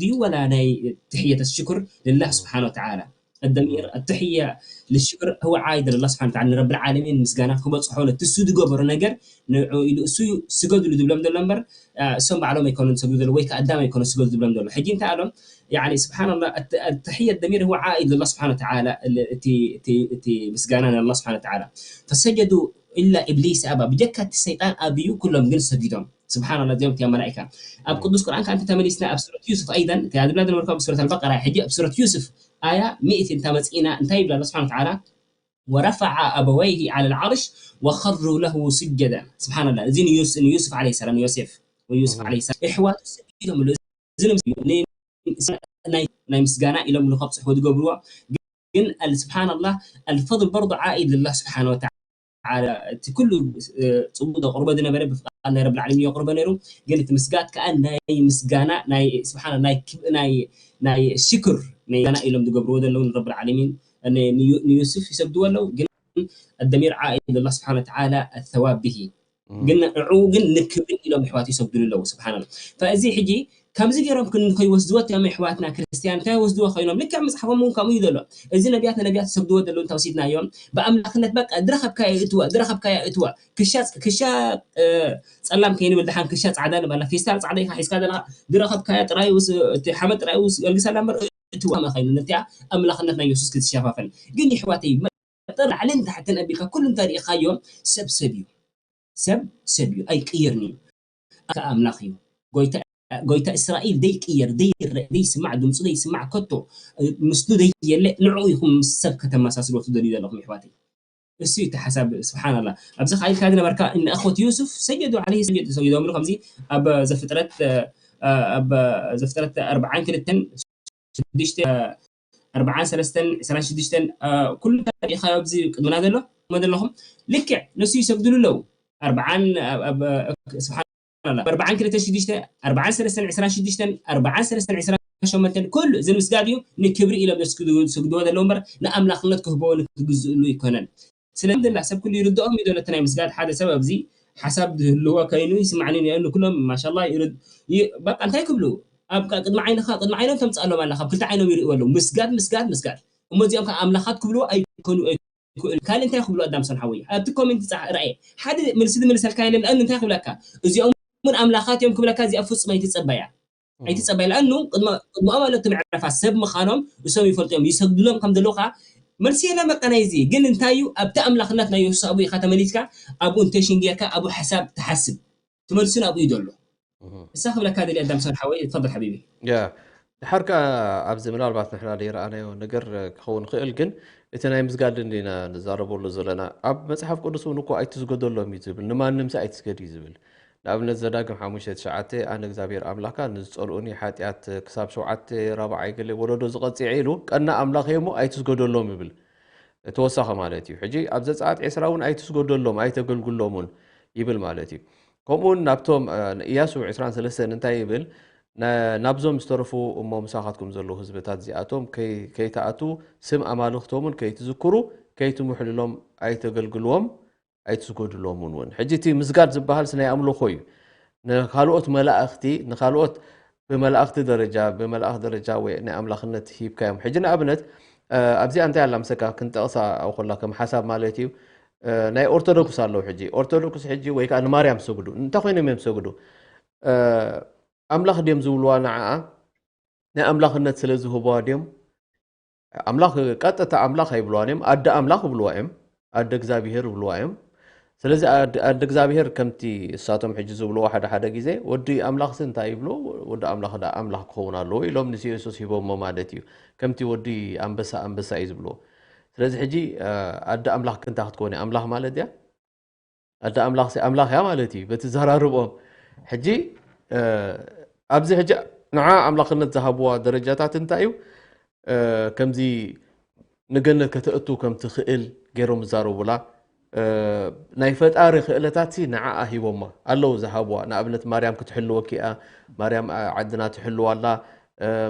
ድዩ ወላ ናይ ትሕየተ ሽኩር ልላህ ስብሓነ ወተዓላ። الضمير التحية للشكر هو عائد لله سبحانه وتعالى ንረብል ዓለሚን ምስጋና ክበጽሖ ነቲ እሱ ዝገበሮ ነገር ንዕኡ ኢሉ እሱ እዩ ስገድሉ ዝብሎም ዘሎ እምበር፣ እ፣ እሶም ባዕሎም ኣይኮኑን ዝሰግዱ ዘለዉ ወይ ከኣ ኣዳም ኣይኮነ ስገዱ ዝብሎም ዘሎ። ሕጂ እንታይ ኣሎም? ያኒ ስብሓንላህ፣ الت-، التحية الضمير هو عائد لله سبحانه وتعالى፣ ال-፣ እቲ፣ እቲ፣ እቲ ምስጋና ንኣላህ ስብሓነ ወተዓላ። فسجدوا إلا إبليس أبى፣ ብጀካ እቲ ሰይጣን ኣብዩ ኩሎም ግን ሰጊዶም። ስብሓንላህ፣ እዚኦም እቲያ መላኢካ። ኣብ ቅዱስ ቁርኣን ከኣ እንተ ተመሊስና ኣብ ሱረት ዩሱፍ ኣይደን፣ እቲያ ዝብላ ዝነበርኩ ኣብ ሱረት ኣልበቀራ፣ ሕጂ ኣብ ሱረት ዩሱፍ ኣያ ሚእቲ እንተ መጺእና እንታይ ይብላ ኣላህ ስብሓነ ወተዓላ? ورفع أبويه على العرش وخروا له سجدا። ስብሓንላህ፣ እዚ ንዩስ-፣ ንዩሱፍ ዓለይሂ ሰላም፣ ዮሴፍ ወዩሱፍ ዓለይሂ ሰላም፣ ኣሕዋቱ ሰጊዶምሉ። እዚ ንምስ-፣ ን-፣ ናይ፣ ናይ ምስጋና ኢሎም ኢሉ ከብጽሕዎ ዝገብርዎ። ግን ኣል-፣ ስብሓንላህ፣ الفضل برضو عائد لله سبحانه وتعالى። እቲ ኩሉ፣ እ፣ ጽቡቕ ዘቕርቦ ዝነበረ ብፍቓድ ናይ ረብል ዓለሚን የቕርቦ ነይሩ። ግን እቲ ምስጋድ ከኣ ናይ ምስጋና፣ ናይ፣ ስብሓን፣ ናይ ክብ-፣ ናይ፣ ናይ ሽክር፣ ናይ ምስጋና ኢሎም ዝገብርዎ ዘለዉ ንረብል ዓለሚን፣ ን-፣ ንዩ-፣ ንዩሱፍ ይሰግድዎ ኣለዉ። ግን الضمير عائد لله سبحانه وتعالى الثواب به። ግን ንዕኡ ግን ንክብሪ ኢሎም ኣሕዋት ይሰግድሉ ኣለዉ። ስብሓንላህ። ፈእዚ ሕጂ ከምዚ ገይሮም ክን-፣ ከይወስድዎ እቶም ኣሕዋትና ክርስትያን እንታይ ወስድዎ ኮይኖም፣ ልክዕ መጽሓፎም እውን ከምኡ እዩ ዘሎ። እዚ ነቢያት ንነቢያት ዝሰግድዎ ዘለዉ እንተ ወሲድናዮም፣ ብኣምላኽነት በቃ ዝረኸብካዮ እትዋ፣ ዝረኸብካዮ እትዋ። ክሻ፣ ክሻ፣ እ፣ ጸላም ከይንብል ደሓን ክሻ ጻዕዳ ንበላ፣ ፌስታል ጻዕዳ ኢኻ ሒዝካ ዘለኻ፣ ዝረኸብካዮ ጥራይ ውስ-፣ እቲ ሓመድ ጥራይ ውስ-፣ ገልግሰላ እምበር እትዋ መኸይኑ፣ ነቲኣ ኣምላኽነት ናይ የሱስ ክትሸፋፈን። ግን የሕዋተይ፣ መጠን ላዕልን ታሕትን ኣቢልካ ኩሉ እንተ ርኢኻዮ፣ ሰብ ሰብ እዩ። ሰብ ሰብ እዩ፣ ኣይቅየርን እዩ። ኣምላኽ ከኣ ኣምላኽ እዩ። ጎይታ፣ ጎይታ እስራኤል ደይቅየር፣ ደይረእ፣ ደይስማዕ፣ ድምፁ ደይስማዕ፣ ከቶ ምስሉ ደየለ፣ ንዕኡ ኢኹም ምስ ሰብ ከተመሳስልዎ ትደልዩ ዘለኹም የሕዋተይ። እሱ እዩ እቲ ሓሳብ፣ ስብሓንላህ። ኣብዚ ከኣ ኢልካ ዝነበርካ፣ እነ ኣኽወት ዩሱፍ ሰጀዱ ዓለይሂ ሰጀዱ፣ ሰጊዶምሉ፣ ከምዚ ኣብ ዘፍጥረት፣ ኣብ ዘፍጥረት ኣርብዓን ክልተን ሽዱሽተ፣ ኣርብዓን ሰለስተን፣ ዕስራን ሽዱሽተን፣ እ፣ ኩሉ እንታይ ርኢኻዮ ኣብዚ ቅድምና ዘሎ? እሞ ዘለኹም ልክዕ ንሱ ይሰግድሉ ኣለዉ። ኣርብዓን፣ ኣብ፣ ኣብ፣ ስብሓንላህ፣ ኣርብዓን ክልተን ሽዱሽተ፣ ኣርብዓን ሰለስተን፣ ዕስራን ሽዱሽተን፣ ኣርብዓን ሰለስተን፣ ዕስራን ሸሞንተን፣ ኩሉ እዚ ንምስጋድ እዩ፣ ንክብሪ ኢሎም ዘስግዱ-፣ ዝሰግድዎ ዘለዉ እምበር ንኣምላኽነት ክህብዎ ንክግዝእሉ ኣይኮነን። ስለ ኣልሓምዱሊላህ፣ ሰብ ኩሉ ይርድኦም እዩ ዘሎ እቲ ናይ ምስጋድ። ሓደ ሰብ ኣብዚ ሓሳብ ዝህልዎ ከይኑ ይስማዕኒ፣ ንየእኑ ኩሎም ማሻላህ ይርድ-፣ ይ-፣ በቃ እንታይ ክብሉ? ኣብ ቃ-፣ ቅድሚ ዓይንኻ፣ ቅድሚ ዓይኖም ተምጽኣሎም ኣለኻ፣ ኣብ ክልተ ዓይኖም ይርእዩ ኣለዉ። ምስጋድ፣ ምስጋድ፣ ምስጋድ። እሞ እዚኦም ከኣ ኣምላኻት ክብልዎ ኣይኮኑ፣ ኣይክእሉ። ካልእ እንታይ ክብሉ ኣዳምሶን ሓወይ? ኣብቲ ኮሜንት ጻ-፣ ርኣየ። ሓደ መልሲ ዝመልሰልካ የለን። ንኣን እንታይ ክብለካ? እዚኦም እውን ኣምላኻት እዮም ክብለካ፣ እዚኣ ፍጹም ኣይትጸበያ። ኣይትጸበያ። ንኣኑ ቅድመ-፣ ቅድሚኦም ኣሎ እቲ መዕረፋ ሰብ ምዃኖም እሶም ይፈልጡ እዮም። ይሰግዱሎም ከም ዘለዉ ከኣ መልሲ የለን። በቃ ናይዚ ግን እንታይ እዩ? ኣብቲ ኣምላኽነት ናይ የሱስ ኣብኡ ኢኻ ተመሊስካ፣ ኣብኡ እንተሽን ጌርካ፣ ኣብኡ ሓሳብ ትሓስብ። ትመልሱ ናብኡ እዩ ዘሎ። እህ። እሳ ክብለካ ደልየ ኣዳምሶን ሓወይ፣ ትፈضል ሓቢቢ። ያ፣ ድሓር ከኣ ኣብዚ ምናልባት ንሕና ዘይረኣናዮ ነገር ክኸውን ይኽእል፣ ግን እቲ ናይ ምስጋድ እንዲና ንዛረበሉ ዘለና። ኣብ መጽሓፍ ቅዱስ እውን እኮ ኣይትስገደሎም እዩ ዝብል፣ ንማንም ሰ ኣይትስገድ እዩ ዝብል። ንኣብነት ዘዳግም ሓሙሽተ ትሽዓተ፣ "ኣነ እግዚኣብሔር ኣምላኽካ ንዝጸልኡኒ ሓጢኣት ክሳብ ሸውዓተ ራብዓይ ገለ ወለዶ ዝቐጽዕ" ኢሉ፣ "ቀና ኣምላኽ እየ እሞ ኣይትስገደሎም" ይብል። ተወሳኺ ማለት እዩ። ሕጂ ኣብ ዘጸኣት ዕስራ እውን "ኣይትስገደሎም፣ ኣይተገልግሎምን" ይብል ማለት እዩ። ከምኡ እውን ናብቶም፣ እ፣ ኢያሱ ዕስራን ሰለስተን እንታይ ይብል? ናብዞም ዝተረፉ እሞ ምሳኻትኩም ዘለዉ ህዝብታት እዚኣቶም ከይትኣትዉ፣ ስም ኣማልኽቶምን ከይትዝክሩ፣ ከይትምሕልሎም ኣይተገልግልዎም፣ ኣይትስገድሎምን እውን። ሕጂ እቲ ምስጋድ ዝበሃልስ ናይ ኣምልኾ እዩ። ንኻልኦት መላእኽቲ፣ ንኻልኦት ብመላእኽቲ ደረጃ፣ ብመልኣኽ ደረጃ ወይ ናይ ኣምላኽነት ሂብካዮም። ሕጂ ንኣብነት ኣብዚኣ እንታይ ኣላ ምሰካ ክንጠቕሳ ኮላ ከም ሓሳብ ማለት እዩ። ናይ ኦርቶዶክስ ኣለዉ ሕጂ። ኦርቶዶክስ ሕጂ ወይ ከዓ ንማርያም ሰግዱ። እንታይ ኮይኖም እዮም ሰግዱ? ኣምላኽ ድዮም ዝብልዋ ንዓኣ? ናይ ኣምላኽነት ስለ ዝህብዋ ድዮም? ኣምላኽ ቀጥታ ኣምላኽ ኣይብልዋን እዮም፣ ኣደ ኣምላኽ ይብልዋ እዮም፣ ኣደ እግዚኣብሄር ይብልዋ እዮም። ስለዚ ኣደ እግዚኣብሄር ከምቲ እሳቶም ሕጂ ዝብልዎ ሓደ ሓደ ግዜ ወዲ ኣምላኽሲ እንታይ ይብሉ? ወዲ ኣምላኽ ደኣ ኣምላኽ ክኸውን ኣለዎ ኢሎም ንየሱስ ሂቦሞ ማለት እዩ። ከምቲ ወዲ ኣንበሳ ኣንበሳ እዩ ዝብልዎ። ስለዚ ሕጂ ኣደ ኣምላኽ ክንታ ክትኮን እያ? ኣምላኽ ማለት እያ? ኣደ ኣምላኽሲ ኣምላኽ እያ ማለት እዩ በቲ ዘራርቦም። ሕጂ ኣብዚ ሕጂ ንዓ ኣምላኽነት ዝሃብዋ ደረጃታት እንታይ እዩ? ከምዚ ንገነት ከተእቱ ከም ትኽእል ገይሮም ዝዛረቡላ ናይ ፈጣሪ ክእለታት ንዓኣ ሂቦማ ኣለዉ ዝሃብዋ። ንኣብነት ማርያም ክትሕልወኪ እያ፣ ማርያም ዓድና ትሕልዋ ኣላ፣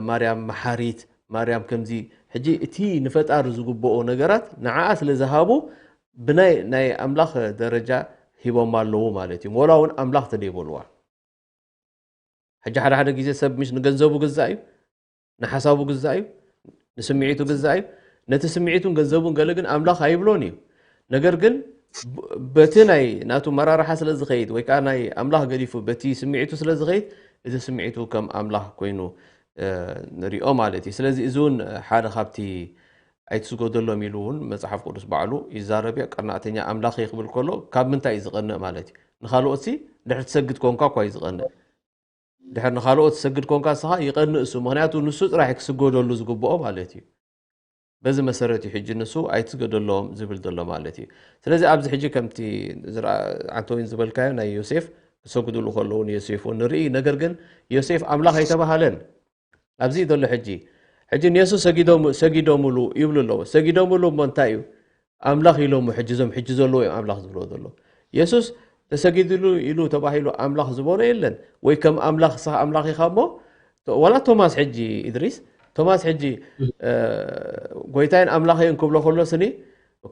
ማርያም መሓሪት፣ ማርያም ከምዚ። ሕጂ እቲ ንፈጣሪ ዝግብኦ ነገራት ንዓኣ ስለ ዝሃቡ ብናይ ናይ ኣምላኽ ደረጃ ሂቦማ ኣለዉ ማለት እዩ። ወላ እውን ኣምላኽ ተደይበልዋ። ሕጂ ሓደ ሓደ ግዜ ሰብ ምሽ ንገንዘቡ ግዛእ እዩ፣ ንሓሳቡ ግዛእ እዩ፣ ንስምዒቱ ግዛእ እዩ። ነቲ ስምዒቱን ገንዘቡን ገለ ግን ኣምላኽ ኣይብሎን እዩ። ነገር ግን በቲ ናይ ናቱ መራርሓ ስለ ዝኸይድ ወይ ከዓ ናይ ኣምላኽ ገዲፉ በቲ ስምዒቱ ስለ ዝኸይድ እቲ ስምዒቱ ከም ኣምላኽ ኮይኑ ንሪኦ ማለት እዩ። ስለዚ እዚ እውን ሓደ ካብቲ ኣይትስገደሎም ኢሉ እውን መፅሓፍ ቅዱስ ባዕሉ ይዛረብ እየ። ቀናእተኛ ኣምላኽ እየ ክብል ከሎ ካብ ምንታይ እዩ ዝቐንእ ማለት እዩ? ንኻልኦትሲ ድሕሪ ትሰግድ ኮንካ እኳ እዩ ዝቐንእ። ድሕሪ ንኻልኦት ትሰግድ ኮንካ ንስኻ ይቐንእ እሱ። ምኽንያቱ ንሱ ጥራሕ ክስገደሉ ዝግብኦ ማለት እዩ። በዚ መሰረት እዩ ሕጂ ንሱ ኣይትስገደሎም ዝብል ዘሎ ማለት እዩ። ስለዚ ኣብዚ ሕጂ ከምቲ ዓንተዊን ዝበልካዮ ናይ ዮሴፍ ክሰግድሉ ከለዉ ንዮሴፍ እውን ንርኢ። ነገር ግን ዮሴፍ ኣምላኽ ኣይተባሃለን። ኣብዚ እዩ ዘሎ ሕጂ። ሕጂ ንየሱስ ሰጊዶምሉ ይብሉ ኣለዉ። ሰጊዶምሉ እሞ እንታይ እዩ? ኣምላኽ ኢሎሞ ሕጂ እዞም ሕጂ ዘለዉ እዮም ኣምላኽ ዝብሎ ዘሎ። የሱስ ተሰጊድሉ ኢሉ ተባሂሉ ኣምላኽ ዝበሎ የለን። ወይ ከም ኣምላኽ ንስኻ ኣምላኽ ኢኻ እሞ ዋላ ቶማስ ሕጂ ኢድሪስ ቶማስ ሕጂ ጎይታይን ኣምላኸይን ክብሎ ከሎ ስኒ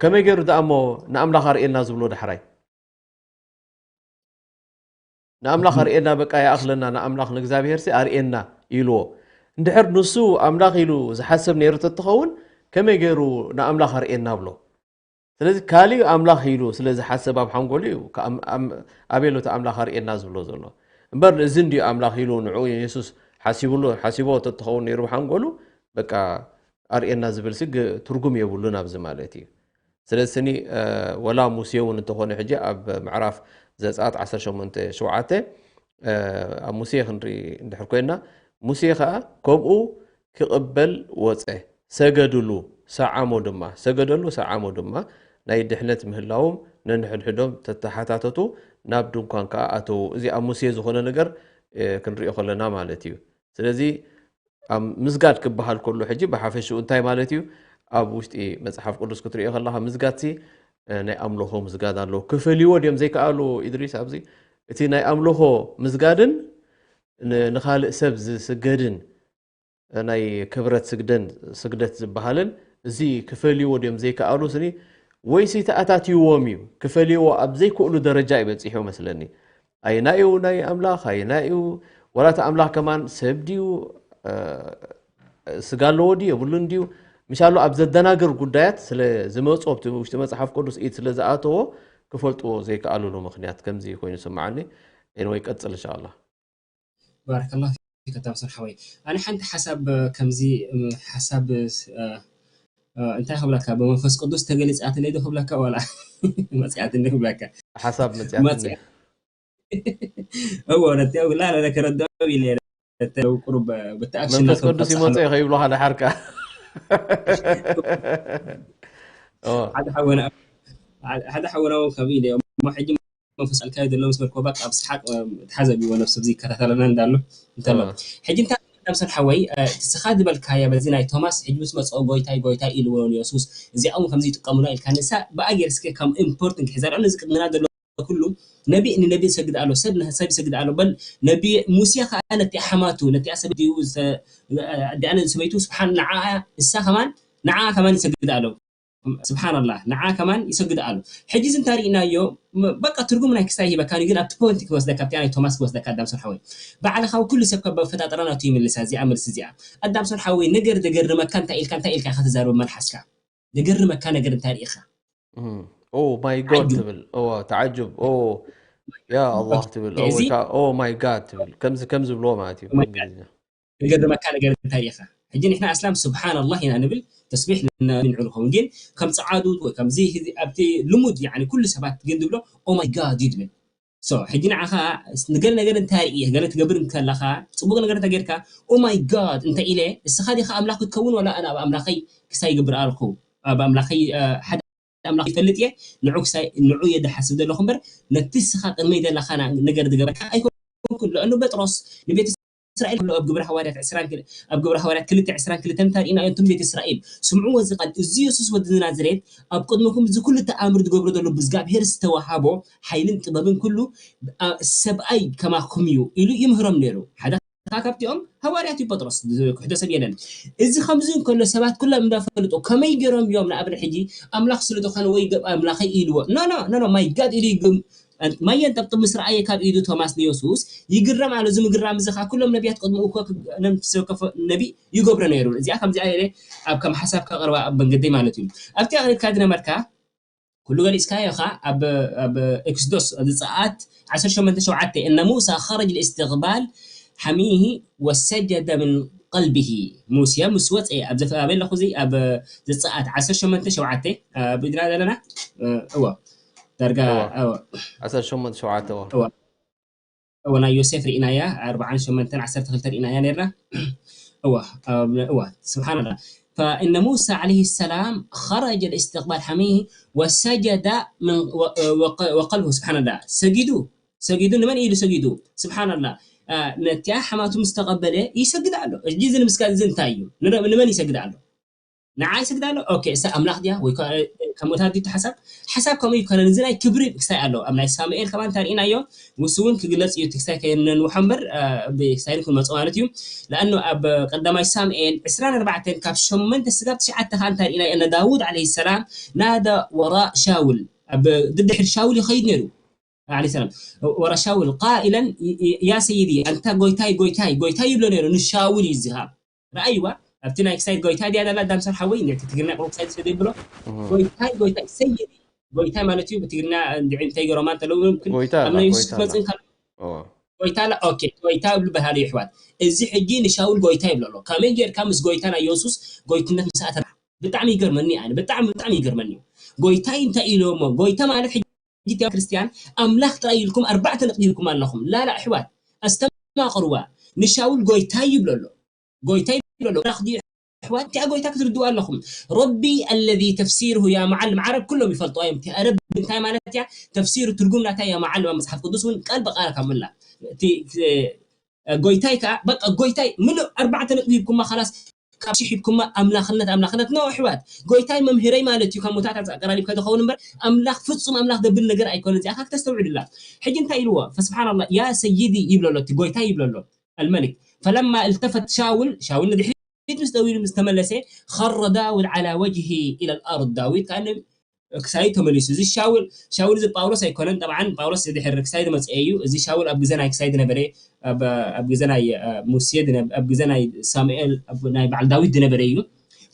ከመይ ገይሩ ደኣ እሞ ንኣምላኽ ኣርእየና ዝብሎ ዳሕራይ ንኣምላኽ ኣርእየና በቃ ይኣኽለና ንኣምላኽ ንእግዚኣብሄርሲ ኣርእየና ኢልዎ እንድሕር ንሱ ኣምላኽ ኢሉ ዝሓስብ ነይሩ ተትኸውን ከመይ ገይሩ ንኣምላኽ ኣርእየና ብሎ ስለዚ ካሊእ ኣምላኽ ኢሉ ስለ ዝሓስብ ኣብ ሓንጎሉ እዩ ኣቤሎ እቲ ኣምላኽ ኣርእየና ዝብሎ ዘሎ እምበር እዚ እንዲዩ ኣምላኽ ኢሉ ንዕኡ የሱስ ሓሲብሉ ሓሲቦ ተትኸውን ነይሩ ብሓንጎሉ በቃ ኣርእየና ዝብል ሲ ትርጉም የብሉን ኣብዚ ማለት እዩ ስለዚ ስኒ ወላ ሙሴ እውን እንተኾነ ሕጂ ኣብ ምዕራፍ ዘፀኣት ዓሰርተ ሸሞንተ ሸውዓተ ኣብ ሙሴ ክንርኢ እንድሕር ኮይና ሙሴ ከዓ ከምኡ ክቕበል ወፀ ሰገድሉ ሰዓሞ ድማ ሰገደሉ ሰዓሞ ድማ ናይ ድሕነት ምህላዎም ነንሕድሕዶም ተተሓታተቱ ናብ ድንኳን ከዓ ኣተዉ እዚ ኣብ ሙሴ ዝኾነ ነገር ክንሪኦ ከለና ማለት እዩ ስለዚ ኣብ ምስጋድ ክበሃል ከሎ ሕጂ ብሓፈሽኡ እንታይ ማለት እዩ? ኣብ ውሽጢ መፅሓፍ ቅዱስ ክትሪኦ ከለካ ምስጋድሲ ናይ ኣምልኾ ምስጋድ ኣለዎ። ክፈልይዎ ድዮም ዘይከኣሉ ኢድሪስ ኣብዚ እቲ ናይ ኣምልኾ ምስጋድን ንኻልእ ሰብ ዝስገድን ናይ ክብረት ስግደን ስግደት ዝበሃልን እዚ ክፈልይዎ ድዮም ዘይከኣሉ ስኒ ወይሲ ተኣታትይዎም እዩ ክፈልይዎ ኣብ ዘይክእሉ ደረጃ እዩ በፂሑ መስለኒ ኣየናይ እዩ ናይ ኣምላኽ ኣየናይ እዩ ዋላ እቲ ኣምላኽ ከማን ሰብ ድዩ ስጋ ኣለዎ ድዩ የብሉን ድዩ ምሻሉ ኣብ ዘደናግር ጉዳያት ስለ ዝመፁ ኣብቲ ውሽጢ መፅሓፍ ቅዱስ ኢድ ስለ ዝኣተዎ ክፈልጥዎ ዘይከኣሉሉ ምክንያት ከምዚ ኮይኑ ይስምዓኒ ኤንወይ ቀፅል እንሻላ ባረከላ ፊከ ታምሰን ሓወይ ኣነ ሓንቲ ሓሳብ ከምዚ ሓሳብ እንታይ ክብለካ ብመንፈስ ቅዱስ ተገሊፃትለይ ዶ ክብለካ ዋላ መፅያትኒ ክብለካ ሓሳብ መፅያትኒ እዎ ረትያ ውላ ለከረደው ኢለ ቁሩብ ብተኣክሽና መንፈስ ቅዱስ ይመፅኦ ከይብሉካ ድሓርካ ሓደ ሓወና ሓደ ሓወና እውን ከምኡ ኢለ እሞ ሕጂ መንፈስ ኣልካዮ ዘሎ ምስ በልኮ ባቅ ኣብ ሰሓቅ ተሓዘብዎ ነብሱ እዚ ይከታተለና እንዳሎ እንተሎ ሕጂ እንታይ ዳምሰን ሓወይ እቲ ስኻ ዝበልካዮ በዚ ናይ ቶማስ ሕጂ ምስ መፅኦ ጎይታይ ጎይታይ ኢልዎ ንየሱስ እዚኦም ከምዚ ይጥቀሙና ኢልካ ንሳ ብኣየር እስከ ከም ኢምፖርትን ክሕዘልኦ ነዚ ቅድምና ዘሎ ኩሉ ነቢ ንነቢ ይሰግድ ኣሎ፣ ሰብ ንሰብ ይሰግድ ኣሎ። በል ነቢ ሙሴ ከኣ ነቲ ሓማቱ፣ ነቲ ሰበይቱ፣ ኣዲኣነ ሰበይቱ፣ ስብሓን ንዓ እሳ ከማን ንዓ ከማን ይሰግድ ኣሎ። ስብሓንላህ ንዓ ከማን ይሰግድ ኣሎ። ሕጂ እዚ እንታይ ርኢናዮ? በቃ ትርጉም ናይ ክሳይ ሂበካ ግን ኣብቲ ፖይንት ክወስደካ ኣብቲ ናይ ቶማስ ክወስደካ ኣዳም ሰርሓወይ ባዕልኻ ኩሉ ሰብ ካብ ኣፈጣጥራ ናቱ ይምልሳ እዚኣ መልሲ እዚኣ ኣዳም ሰርሓወይ ነገር ደገርመካ እንታይ ኢልካ እንታይ ኢልካ ኢኻ ትዛረብ መልሓስካ ደገርመካ ነገር እንታይ ርኢኻ ኦ ማይ ጋድ ትብል እዋ ተዓጅብ ኦ ያ ኣላህ ትብል ኦ ማይ ጋድ ትብል ከምዚ ከምዚ ብሎ ማለት እዩ ብእንግሊዝኛ ዝገርመካ ነገር እንታይ ኢኻ ሕጂ ንሕና ኣስላም ስብሓንላህ ኢና ንብል ተስቢሕ ንዕሉ ኸውን ግን ከም ፀዓዱ ወይ ከምዚ ኣብቲ ልሙድ ኩሉ ሰባት ግን ዝብሎ ኦ ማይ ጋድ እዩ ዝብል ሶ ሕጂ ንዓኻ ንገለ ነገር እንታይ ርኢ ገለ ትገብር እንከለኻ ፅቡቅ ነገር እንተጌርካ ኦ ማይ ጋድ እንተ ኢለ እስኻ ዲኻ ኣምላኽ ክትከውን ዋላ ኣነ ኣብ ኣምላኸይ ክሳይ ይገብር ኣለኹ ኣብ ኣምላኸይ ሓደ ኣምላኽ ይፈልጥ እየ ንዑ ክሳይ ንዑ እየ ዝሓስብ ዘለኹ እምበር ነቲ እስኻ ቅድመይ ዘለኻ ነገር ዝገበርካ ኣይኮንኩን ለእኑ ጴጥሮስ ንቤተ እስራኤል ኣብ ግብረ ሃዋርያት ዕስራን ክል- ኣብ ግብረ ሃዋርያት ክልተ ዕስራን ክልተን እንታሪእና እዮም ትንቢት እስራኤል ስምዕዎ እዚ ቃል እዚ የሱስ ወዲ ናዝሬት ኣብ ቅድመኩም እዚ ኩሉ ተኣምር ዝገብሮ ዘሎ ብእግዚኣብሔር ዝተዋሃቦ ሓይልን ጥበብን ኩሉ ኣ- ሰብኣይ ከማኹም እዩ ኢሉ ይምህሮም ነይሩ ሓደ ካብቲኦም ሃዋርያት እዩ ጴጥሮስ ክሕዶ ሰብ የለን እዚ ከምዚ እንከሎ ሰባት ኩሎም እንዳፈልጡ ከመይ ገይሮም እዮም ንኣብር ሕጂ ኣምላኽ ስለ ዝኾነ ወይ ገብ ኣምላኸይ ኢልዎ ኖ ኖ ኖ ኖ ማይ ጋድ ኢሉ ይግም ማየን ጠብጥብ ምስ ረኣየ ካብ ኢዱ ቶማስ ንየሱስ ይግረም ኣሎ። እዚ ምግራም እዚ ከዓ ኩሎም ነቢያት ቅድሚኡ እኮ ነፍሲ ወከፍ ነቢ ይገብሮ ነይሩ። እዚኣ ከምዚኣ ኢለ ኣብ ከም ሓሳብ ከቕርባ ኣብ መንገደይ ማለት እዩ። ኣብቲ ኣቕሪብካ ዝነበርካ ኩሉ ገሊጽካዮ ኢኻ ኣብ ኣብ ኤክስዶስ ዝጸኣት ዓሰርተ ሸሞንተ ሸውዓተ እነ ሙሳ ኸረጅ ሊእስትቕባል ሓሚሂ ወሰጀደ ምን ቀልቢሂ ሙሴ ምስ ወፀ ኣብ ዘፈ ኣበይ ኣለኹ እዚ ኣብ ዘጸኣት ዓሰርተ ሸሞንተ ሸውዓተ ኣብ ኢድና ዘለና እዎ ዳርጋ ዓሰርተ ሸሞንተ ሸውዓተ እዎ እዎ ናይ ዮሴፍ ርኢናያ ኣርባዓን ሸሞንተን ዓሰርተ ክልተ ርኢናያ ነርና እዎ እዎ ስብሓንላ فإن موسى عليه السلام خرج لاستقبال حميه وسجد من وقلبه سبحان الله ሰጊዱ ሰጊዱ ንመን ኢሉ ሰጊዱ ስብሓንላ ነቲያ ሓማቱ ምስ ተቐበለ ይሰግድ ኣሎ እዚ እዚ ንምስጋድ እዚ እንታይ እዩ ንመን ይሰግድ ኣሎ ንዓ ይሰግድ ኣሎ ኦኬ እሳ ኣምላኽ ድያ ወይ ከምኡታት ድዩ ሓሳብ ሓሳብ ከምኡ ይኮነን እዚ ናይ ክብሪ ክሳይ ኣሎ ኣብ ናይ ሳሙኤል ከማ እንታይ ርኢናዮ ንሱ እውን ክግለፅ እዩ ክሳይ ከየነንውሖ እምበር ክሳይ ክንመፁ ማለት እዩ ለኣኑ ኣብ ቀዳማይ ሳሙኤል ዕስራን ኣርባዕተን ካብ ሸሞንተ ስጋብ ትሽዓተ ከዓ እንታይ ርኢናዮ እነ ዳውድ ዓለ ሰላም ናዳ ወራ ሻውል ኣብ ድድሕሪ ሻውል ይኸይድ ነይሩ ዓለ ሰላም ወራ ሻውል ቃኢለን ያ ሰይዲ ኣንታ ጎይታይ ጎይታይ ጎይታይ ይብሎ ነይሩ ንሻውል እዩ ዝሃብ ረኣይዋ ኣብቲ ናይ ክሳይድ ጎይታ ድያ ዳላ ዳምሰር ሓወይ ነቲ ትግርኛ ቁሩብ ክሳይድ ስለ ዘይብሎ ጎይታይ ጎይታይ ሰይዲ ጎይታይ ማለት እዩ ብትግርኛ እንድዒ እንታይ ገሮማ እንተለው ግን ጎይታ ኣብ ኣላ፣ ናይ የሱስ ጎይታ ኣላ። ክትመፅእ እንከሎ ኦ፣ ጎይታ ኣላ ኦኬ ጎይታ ይብሉ በሃሉ ይሕዋት እዚ ሕጂ ንሻውል ጎይታ ይብሎ ኣሎ ከመይ ጌርካ ምስ ጎይታ ናይ የሱስ ጎይትነት ምስ ኣተና ብጣዕሚ ይገርመኒ ኣነ ብጣዕሚ ብጣዕሚ ይገርመኒ እዩ ጎይታይ እንታይ ኢሎሞ ጎይታ ማለት ሕጂ ክርስትያን ኣምላኽ ጥራይ ኢልኩም ኣርባዕተ ነጥቢ ሂብኩም ኣለኹም ላላ ኣሕዋት ኣስተማቕርዋ ንሻውል ጎይታይ ይብሎ ኣሎ ጎይታይ ይብሎ ኣሎ ኣምላኽ ድዩ ኣሕዋት እቲኣ ጎይታ ክትርድኡ ኣለኹም ረቢ ኣለዚ ተፍሲርሁ ያ መዓልም ዓረብ ኩሎም ይፈልጥዋ እዮም እቲኣ ረቢ እንታይ ማለት እያ ተፍሲሩ ትርጉም ናታ ያ መዓልም ኣብ መፅሓፍ ቅዱስ እውን ቃል ብቃል ካብ ምላ እቲ ጎይታይ ከዓ በቃ ጎይታይ ምሉእ ኣርባዕተ ነጥቢ ሂብኩማ ካላስ ካብ ሽሕ ሂብኩማ ኣምላኽነት ኣምላኽነት ነው ኣሕዋት ጎይታይ መምህረይ ማለት እዩ ካብ ሙታት ኣቀራሪብካ ዝኸውን እምበር ኣምላኽ ፍፁም ኣምላኽ ዘብል ነገር ኣይኮነ እዚኣ ካብ ተስተውዕልላ ሕጂ እንታይ ኢልዎ ፈስብሓን ኣላ ያ ሰይዲ ይብለሎ እቲ ጎይታይ ይብለሎ الملك فلما التفت شاول شاول ንድሕሪት ምስ ደው ኢሉ ምስ ተመለሰ خر داود على وجهه إلى الأرض ዳዊት ከዓ ክሳይ ተመሊሱ እዚ ሻውል ሻውል እዚ ጳውሎስ ኣይኮነን ጠብዓን ጳውሎስ ድሕር ክሳይ ዝመፅአ እዩ እዚ ሻውል ኣብ ግዘ ናይ ክሳይ ዝነበረ ኣብ ግዘ ናይ ሙሴ ኣብ ግዘ ናይ ሳሙኤል ናይ በዓል ዳዊት ዝነበረ እዩ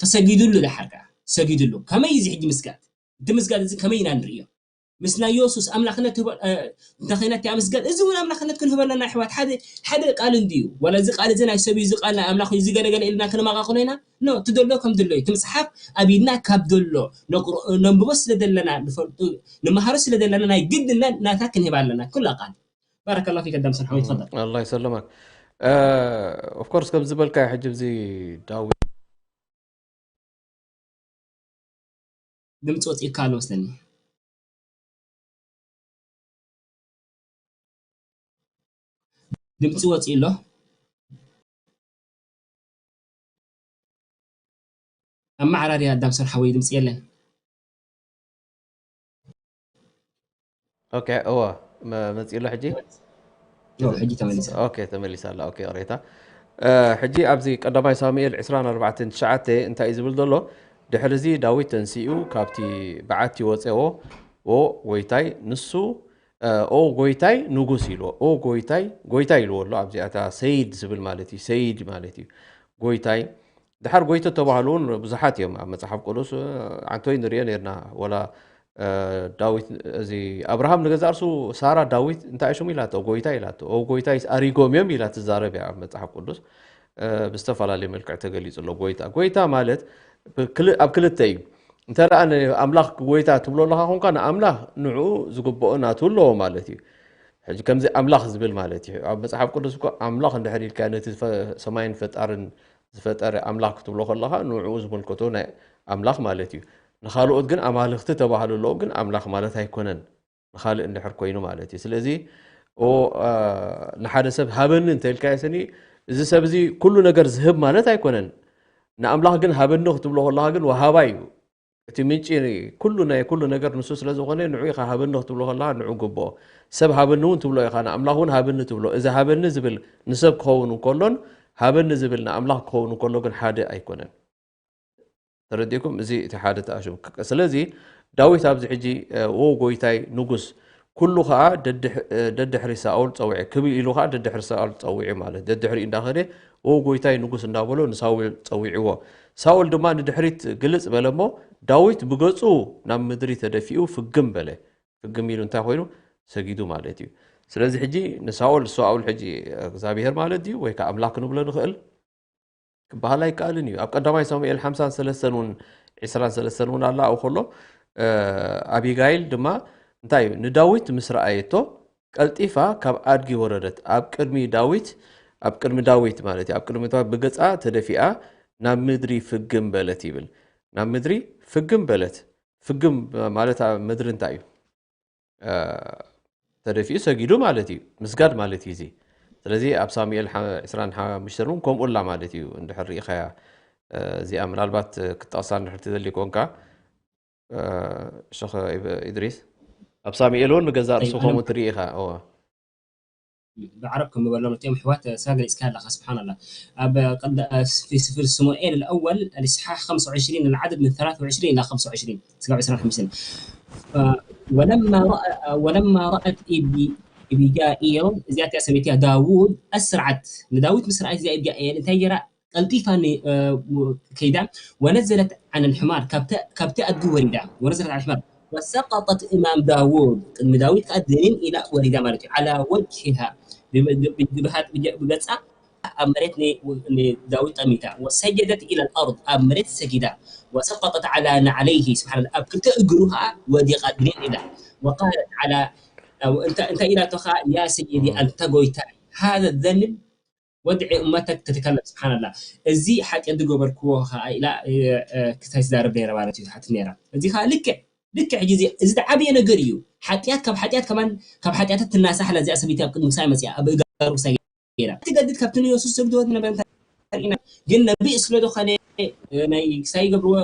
ተሰጊዱሉ ድሓር ከዓ ሰጊዱሉ ከመይ እዚ ሕጂ ምስጋድ እቲ ምስጋድ እዚ ከመይ ኢና ንርእዮ ምስ ናይ የሱስ ኣምላኽነት እንተኸይነት እያ ምስጋድ እዚ እውን ኣምላኽነት ክንህበለና ኣሕዋት ሓደ ሓደ ቃል እንድዩ ወላ እዚ ቃል እዚ ናይ ሰብ እዩ እዚ ቃል ናይ ኣምላኽ እዩ እዚ ገለገለ ኢልና ክንማቓቕሎ ኢና ኖ እቲ ዘሎ ከም ዘሎ እዩ እቲ መፅሓፍ ኣብ ኢድና ካብ ዘሎ ነንብቦ ስለ ዘለና ንመሃሮ ስለ ዘለና ናይ ግድና ናታ ክንህብ ኣለና ኩላ ቃል ባረከላ ፊክ ኣዳም ሰልሓዊ ይትፈል ኣላ ይሰለመክ ኦፍኮርስ ከም ዝበልካ ሕጂ ብዚ ዳዊት ድምፂ ወፂእካ ኣሎ መስለኒ ድምፂ ወፂኡ ኣሎ ኣመዓራርያ ኣዳም ሰርሓ ወይ ድምፂ የለን ኦኬ፣ እወ፣ መ-፣ መጺእሎ ሕጂ? ኦ፣ ሕጂ ተመሊሳ። ኦኬ፣ ተመሊሳ ኣላ። ኦኬ፣ ይቕሬታ። እ፣ ሕጂ ኣብዚ ቀዳማይ ሳሙኤል ዕስራን ኣርባዕተን ትሽዓተ እንታይ እዩ ዝብል ዘሎ? ድሕሪ እዚ ዳዊት ተንሲኡ ካብቲ በዓቲ ወጸዎ፣ ኦ ጎይታይ፣ ንሱ፣ እ፣ ኦ ጎይታይ ንጉስ ኢልዎ። ኦ ጎይታይ፣ ጎይታይ ኢልዎ ኣሎ። ኣብዚኣ እታ ሰይድ ዝብል ማለት እዩ። ሰይድ ማለት እዩ። ጎይታይ። ድሓር ጎይቶ ተባህሉ እውን ብዙሓት እዮም ኣብ መጽሓፍ ቅዱስ። እ፣ ዓንቶይ ንሪኦ ነርና። ወላ፣ እ፣ ዳዊት፣ እዚ ኣብርሃም ንገዛ እርሱ ሳራ ዳዊት እንታይ ሽሙ ኢላቶ? ጎይታ ኢላቶ። ኦ ጎይታይስ ኣሪጎም እዮም ኢላ ትዛረብ እያ ኣብ መጽሓፍ ቅዱስ። እ፣ ብዝተፈላለየ መልክዕ ተገሊጹ ኣሎ ጎይታ። ጎይታ ማለት ብክል-፣ ኣብ ክልተ እዩ። እንተ ደኣ ንኣምላኽ ጎይታ ትብሎ ኣለኻ ኾንካ፣ ንኣምላኽ ንዕኡ ዝግብኦ ናቱ ኣለዎ ማለት እዩ። ሕጂ ከምዚ ኣምላኽ ዝብል ማለት እዩ። ኣብ መጽሓፍ ቅዱስ እኮ ኣምላኽ እንድሕር ኢልካ ነቲ ፈ-፣ ሰማይን ፈጣርን ዝፈጠረ ኣምላኽ ክትብሎ ከለኻ ንዕኡ ዝምልከቶ ናይ ኣምላኽ ማለት እዩ። ንኻልኦት ግን ኣማልኽቲ ተባህሉ ኣለዉ፣ ግን ኣምላኽ ማለት ኣይኮነን። ንኻልእ እንድሕር ኮይኑ ማለት እዩ። ስለዚ ኦ፣ አ፣ ንሓደ ሰብ ሃበኒ እንተ ኢልካዮ ስኒ፣ እዚ ሰብ እዚ ኩሉ ነገር ዝህብ ማለት ኣይኮነን። ንኣምላኽ ግን ሃበኒ ክትብሎ ከለኻ ግን ወሃባይ እዩ። እቲ ምንጪ ኩሉ ናይ ኩሉ ነገር ንሱ ስለ ዝኾነ ንዑ ኢኻ ሃበኒ ክትብሎ ከለኻ ንዑ ግብኦ። ሰብ ሃበኒ እውን ትብሎ ኢኻ፣ ንኣምላኽ እውን ሃበኒ ትብሎ። እዚ ሃበኒ ዝብል ንሰብ ክኸውን እንከሎን ሃበኒ ዝብል ንኣምላኽ ክኸውን እንከሎ ግን ሓደ ኣይኮነን። ተረዲእኩም? እዚ እቲ ሓደ ተኣሽሙ። ስለዚ ዳዊት ኣብዚ ሕጂ፣ እ፣ ዎ ጎይታይ ንጉስ፣ ኩሉ ኸኣ ደድሕ-፣ እ፣ ደድሕሪ ሳኦል ጸውዐ። ክብል ኢሉ ኸኣ ደድሕሪ ሳኦል ጸዊዑ ማለት። ደድሕሪኡ እንዳኸደ፣ ዎ ጎይታይ ንጉስ እንዳበሎ ንሳውል ጸዊዕዎ። ሳኦል ድማ ንድሕሪት ግልጽ በለ እሞ፣ ዳዊት ብገጹ ናብ ምድሪ ተደፊኡ ፍግም በለ። ፍግም ኢሉ እንታይ ኮይኑ? ሰጊዱ ማለት እዩ። ስለዚ ሕጂ ንሳኦል፣ ሳኦል ሕጂ እግዚኣብሄር ማለት ድዩ? ወይ ከኣ ኣምላኽ ክንብሎ ንኽእል? ክበሃል ኣይከኣልን እዩ። ኣብ ቀዳማይ ሳሙኤል ሓምሳን ሰለስተን እውን፣ ዕስራን ሰለስተን እውን ኣላ ኣብኡ ከሎ፣ እ፣ ኣቢጋይል ድማ እንታይ እዩ? ንዳዊት ምስ ረኣየቶ ቀልጢፋ ካብ ኣድጊ ወረደት። ኣብ ቅድሚ ዳዊት፣ ኣብ ቅድሚ ዳዊት ማለት እዩ። ኣብ ቅድሚ ዳዊት ብገጻ ተደፊኣ ናብ ምድሪ ፍግም በለት ይብል። ናብ ምድሪ ፍግም በለት። ፍግም ማለት ኣብ ምድሪ እንታይ እዩ? እ፣ ተደፊኡ ሰጊዱ ማለት እዩ። ምስጋድ ማለት እዩ እዚ። ስለዚ ኣብ ሳሙኤል ሓ-፣ ዕስራን ሓሙሽተን እውን ከምኡ ኣላ ማለት እዩ። እንድሕር ርኢኻያ፣ እ፣ እዚኣ ምናልባት ክትጠቕሳ እንድሕር ትደሊ ኮንካ፣ እ፣ ሸኽ ኢብ-፣ ኢድሪስ፣ ኣብ ሳሙኤል እውን ንገዛእ ርእሱ ኣይኮነን። ከምኡ ትርኢ ኢኻ። እወ። ብዓረብ ከም በሎም እቲኦም ኣሕዋት፣ እሳ ገሊጽካ ኣለኻ፣ ስብሓንላ። ኣብ ቀዳ-፣ ፊ ስፍር ስሙኤል الأول الإصحاح خمسة وعشرين العدد من ثلاثة وعشرين إلى خمسة وعشرين ስጋብ ዕስራን ሓሙሽተን። እ፣ ወለማ ረአ-፣ ወለማ ረአት ኢቢ-፣ ኢቢጋኤል፣ እዚኣ እቲኣ ሰበይቲ እያ፣ ዳውድ ኣስርዓት፣ ንዳዊት ምስ ረኣየት እዚኣ ኢቢጋኤል እንታይ ገይራ? ቀልጢፋ ን-፣ እ፣ ከይዳ፣ ወነዘለት ዓን ልሕማር፣ ካብቲ፣ ካብቲ ኣድጊ ወሪዳ፣ ወነዘለት ዓን ልሕማር፣ ወሰቀጠት እማም ዳውድ፣ ቅድሚ ዳዊት ከኣ ድንን ኢላ ወሪዳ ማለት እዩ። ዓላ ወጅሃ፣ ብ-፣ ብ-፣ ብ-፣ ብገጻ ኣብ መሬት ን-፣ ንዳዊት ጠሚታ፣ ወሰጀደት ኢላ ልኣርድ፣ ኣብ መሬት ሰጊዳ፣ ወሰቀጠት ዓላ ነዓለይሂ፣ ስብሓን፣ ኣብ ክልተ እግሩ ከኣ ወዲቓ ድንን ኢላ፣ ወቃለት ዓላ፣ እንታይ፣ እንታይ ኢላቶ ከኣ፣ ያ ሰይዲ፣ ኣንታ ጎይታይ፣ ሃዘ ዘንብ ወድዒ እመተክ ትትከለም። ስብሓንላ፣ እዚ ሓጢኣት ዝገበርክዎ ኸዓ ኢላ፣ እ፣ እ፣ ክሳይ ትዛረብ ነይራ ማለት እዩ፣ ትሓትት ነይራ። እዚ ኸዓ ልክዕ፣ ልክዕ ሕጂ እዚ፣ እዚ ዝዓበየ ነገር እዩ። ሓጢኣት ካብ ሓጢኣት ከማን፣ ካብ ሓጢኣታት ትናሳሕ ኣላ እዚኣ ሰበይቲ ኣብ ቅድሚ ክሳይ መፅያ፣ ኣብ እጋሩ ክሳይ ገይራ። ትገድድ ካብቲ ንየሱስ ሰግድዎ ዝነበረ እንታይ ርኢና። ግን ነቢይ ስለ ዝኾነ፣ እ፣ ናይ ክሳይ ይገብርዎ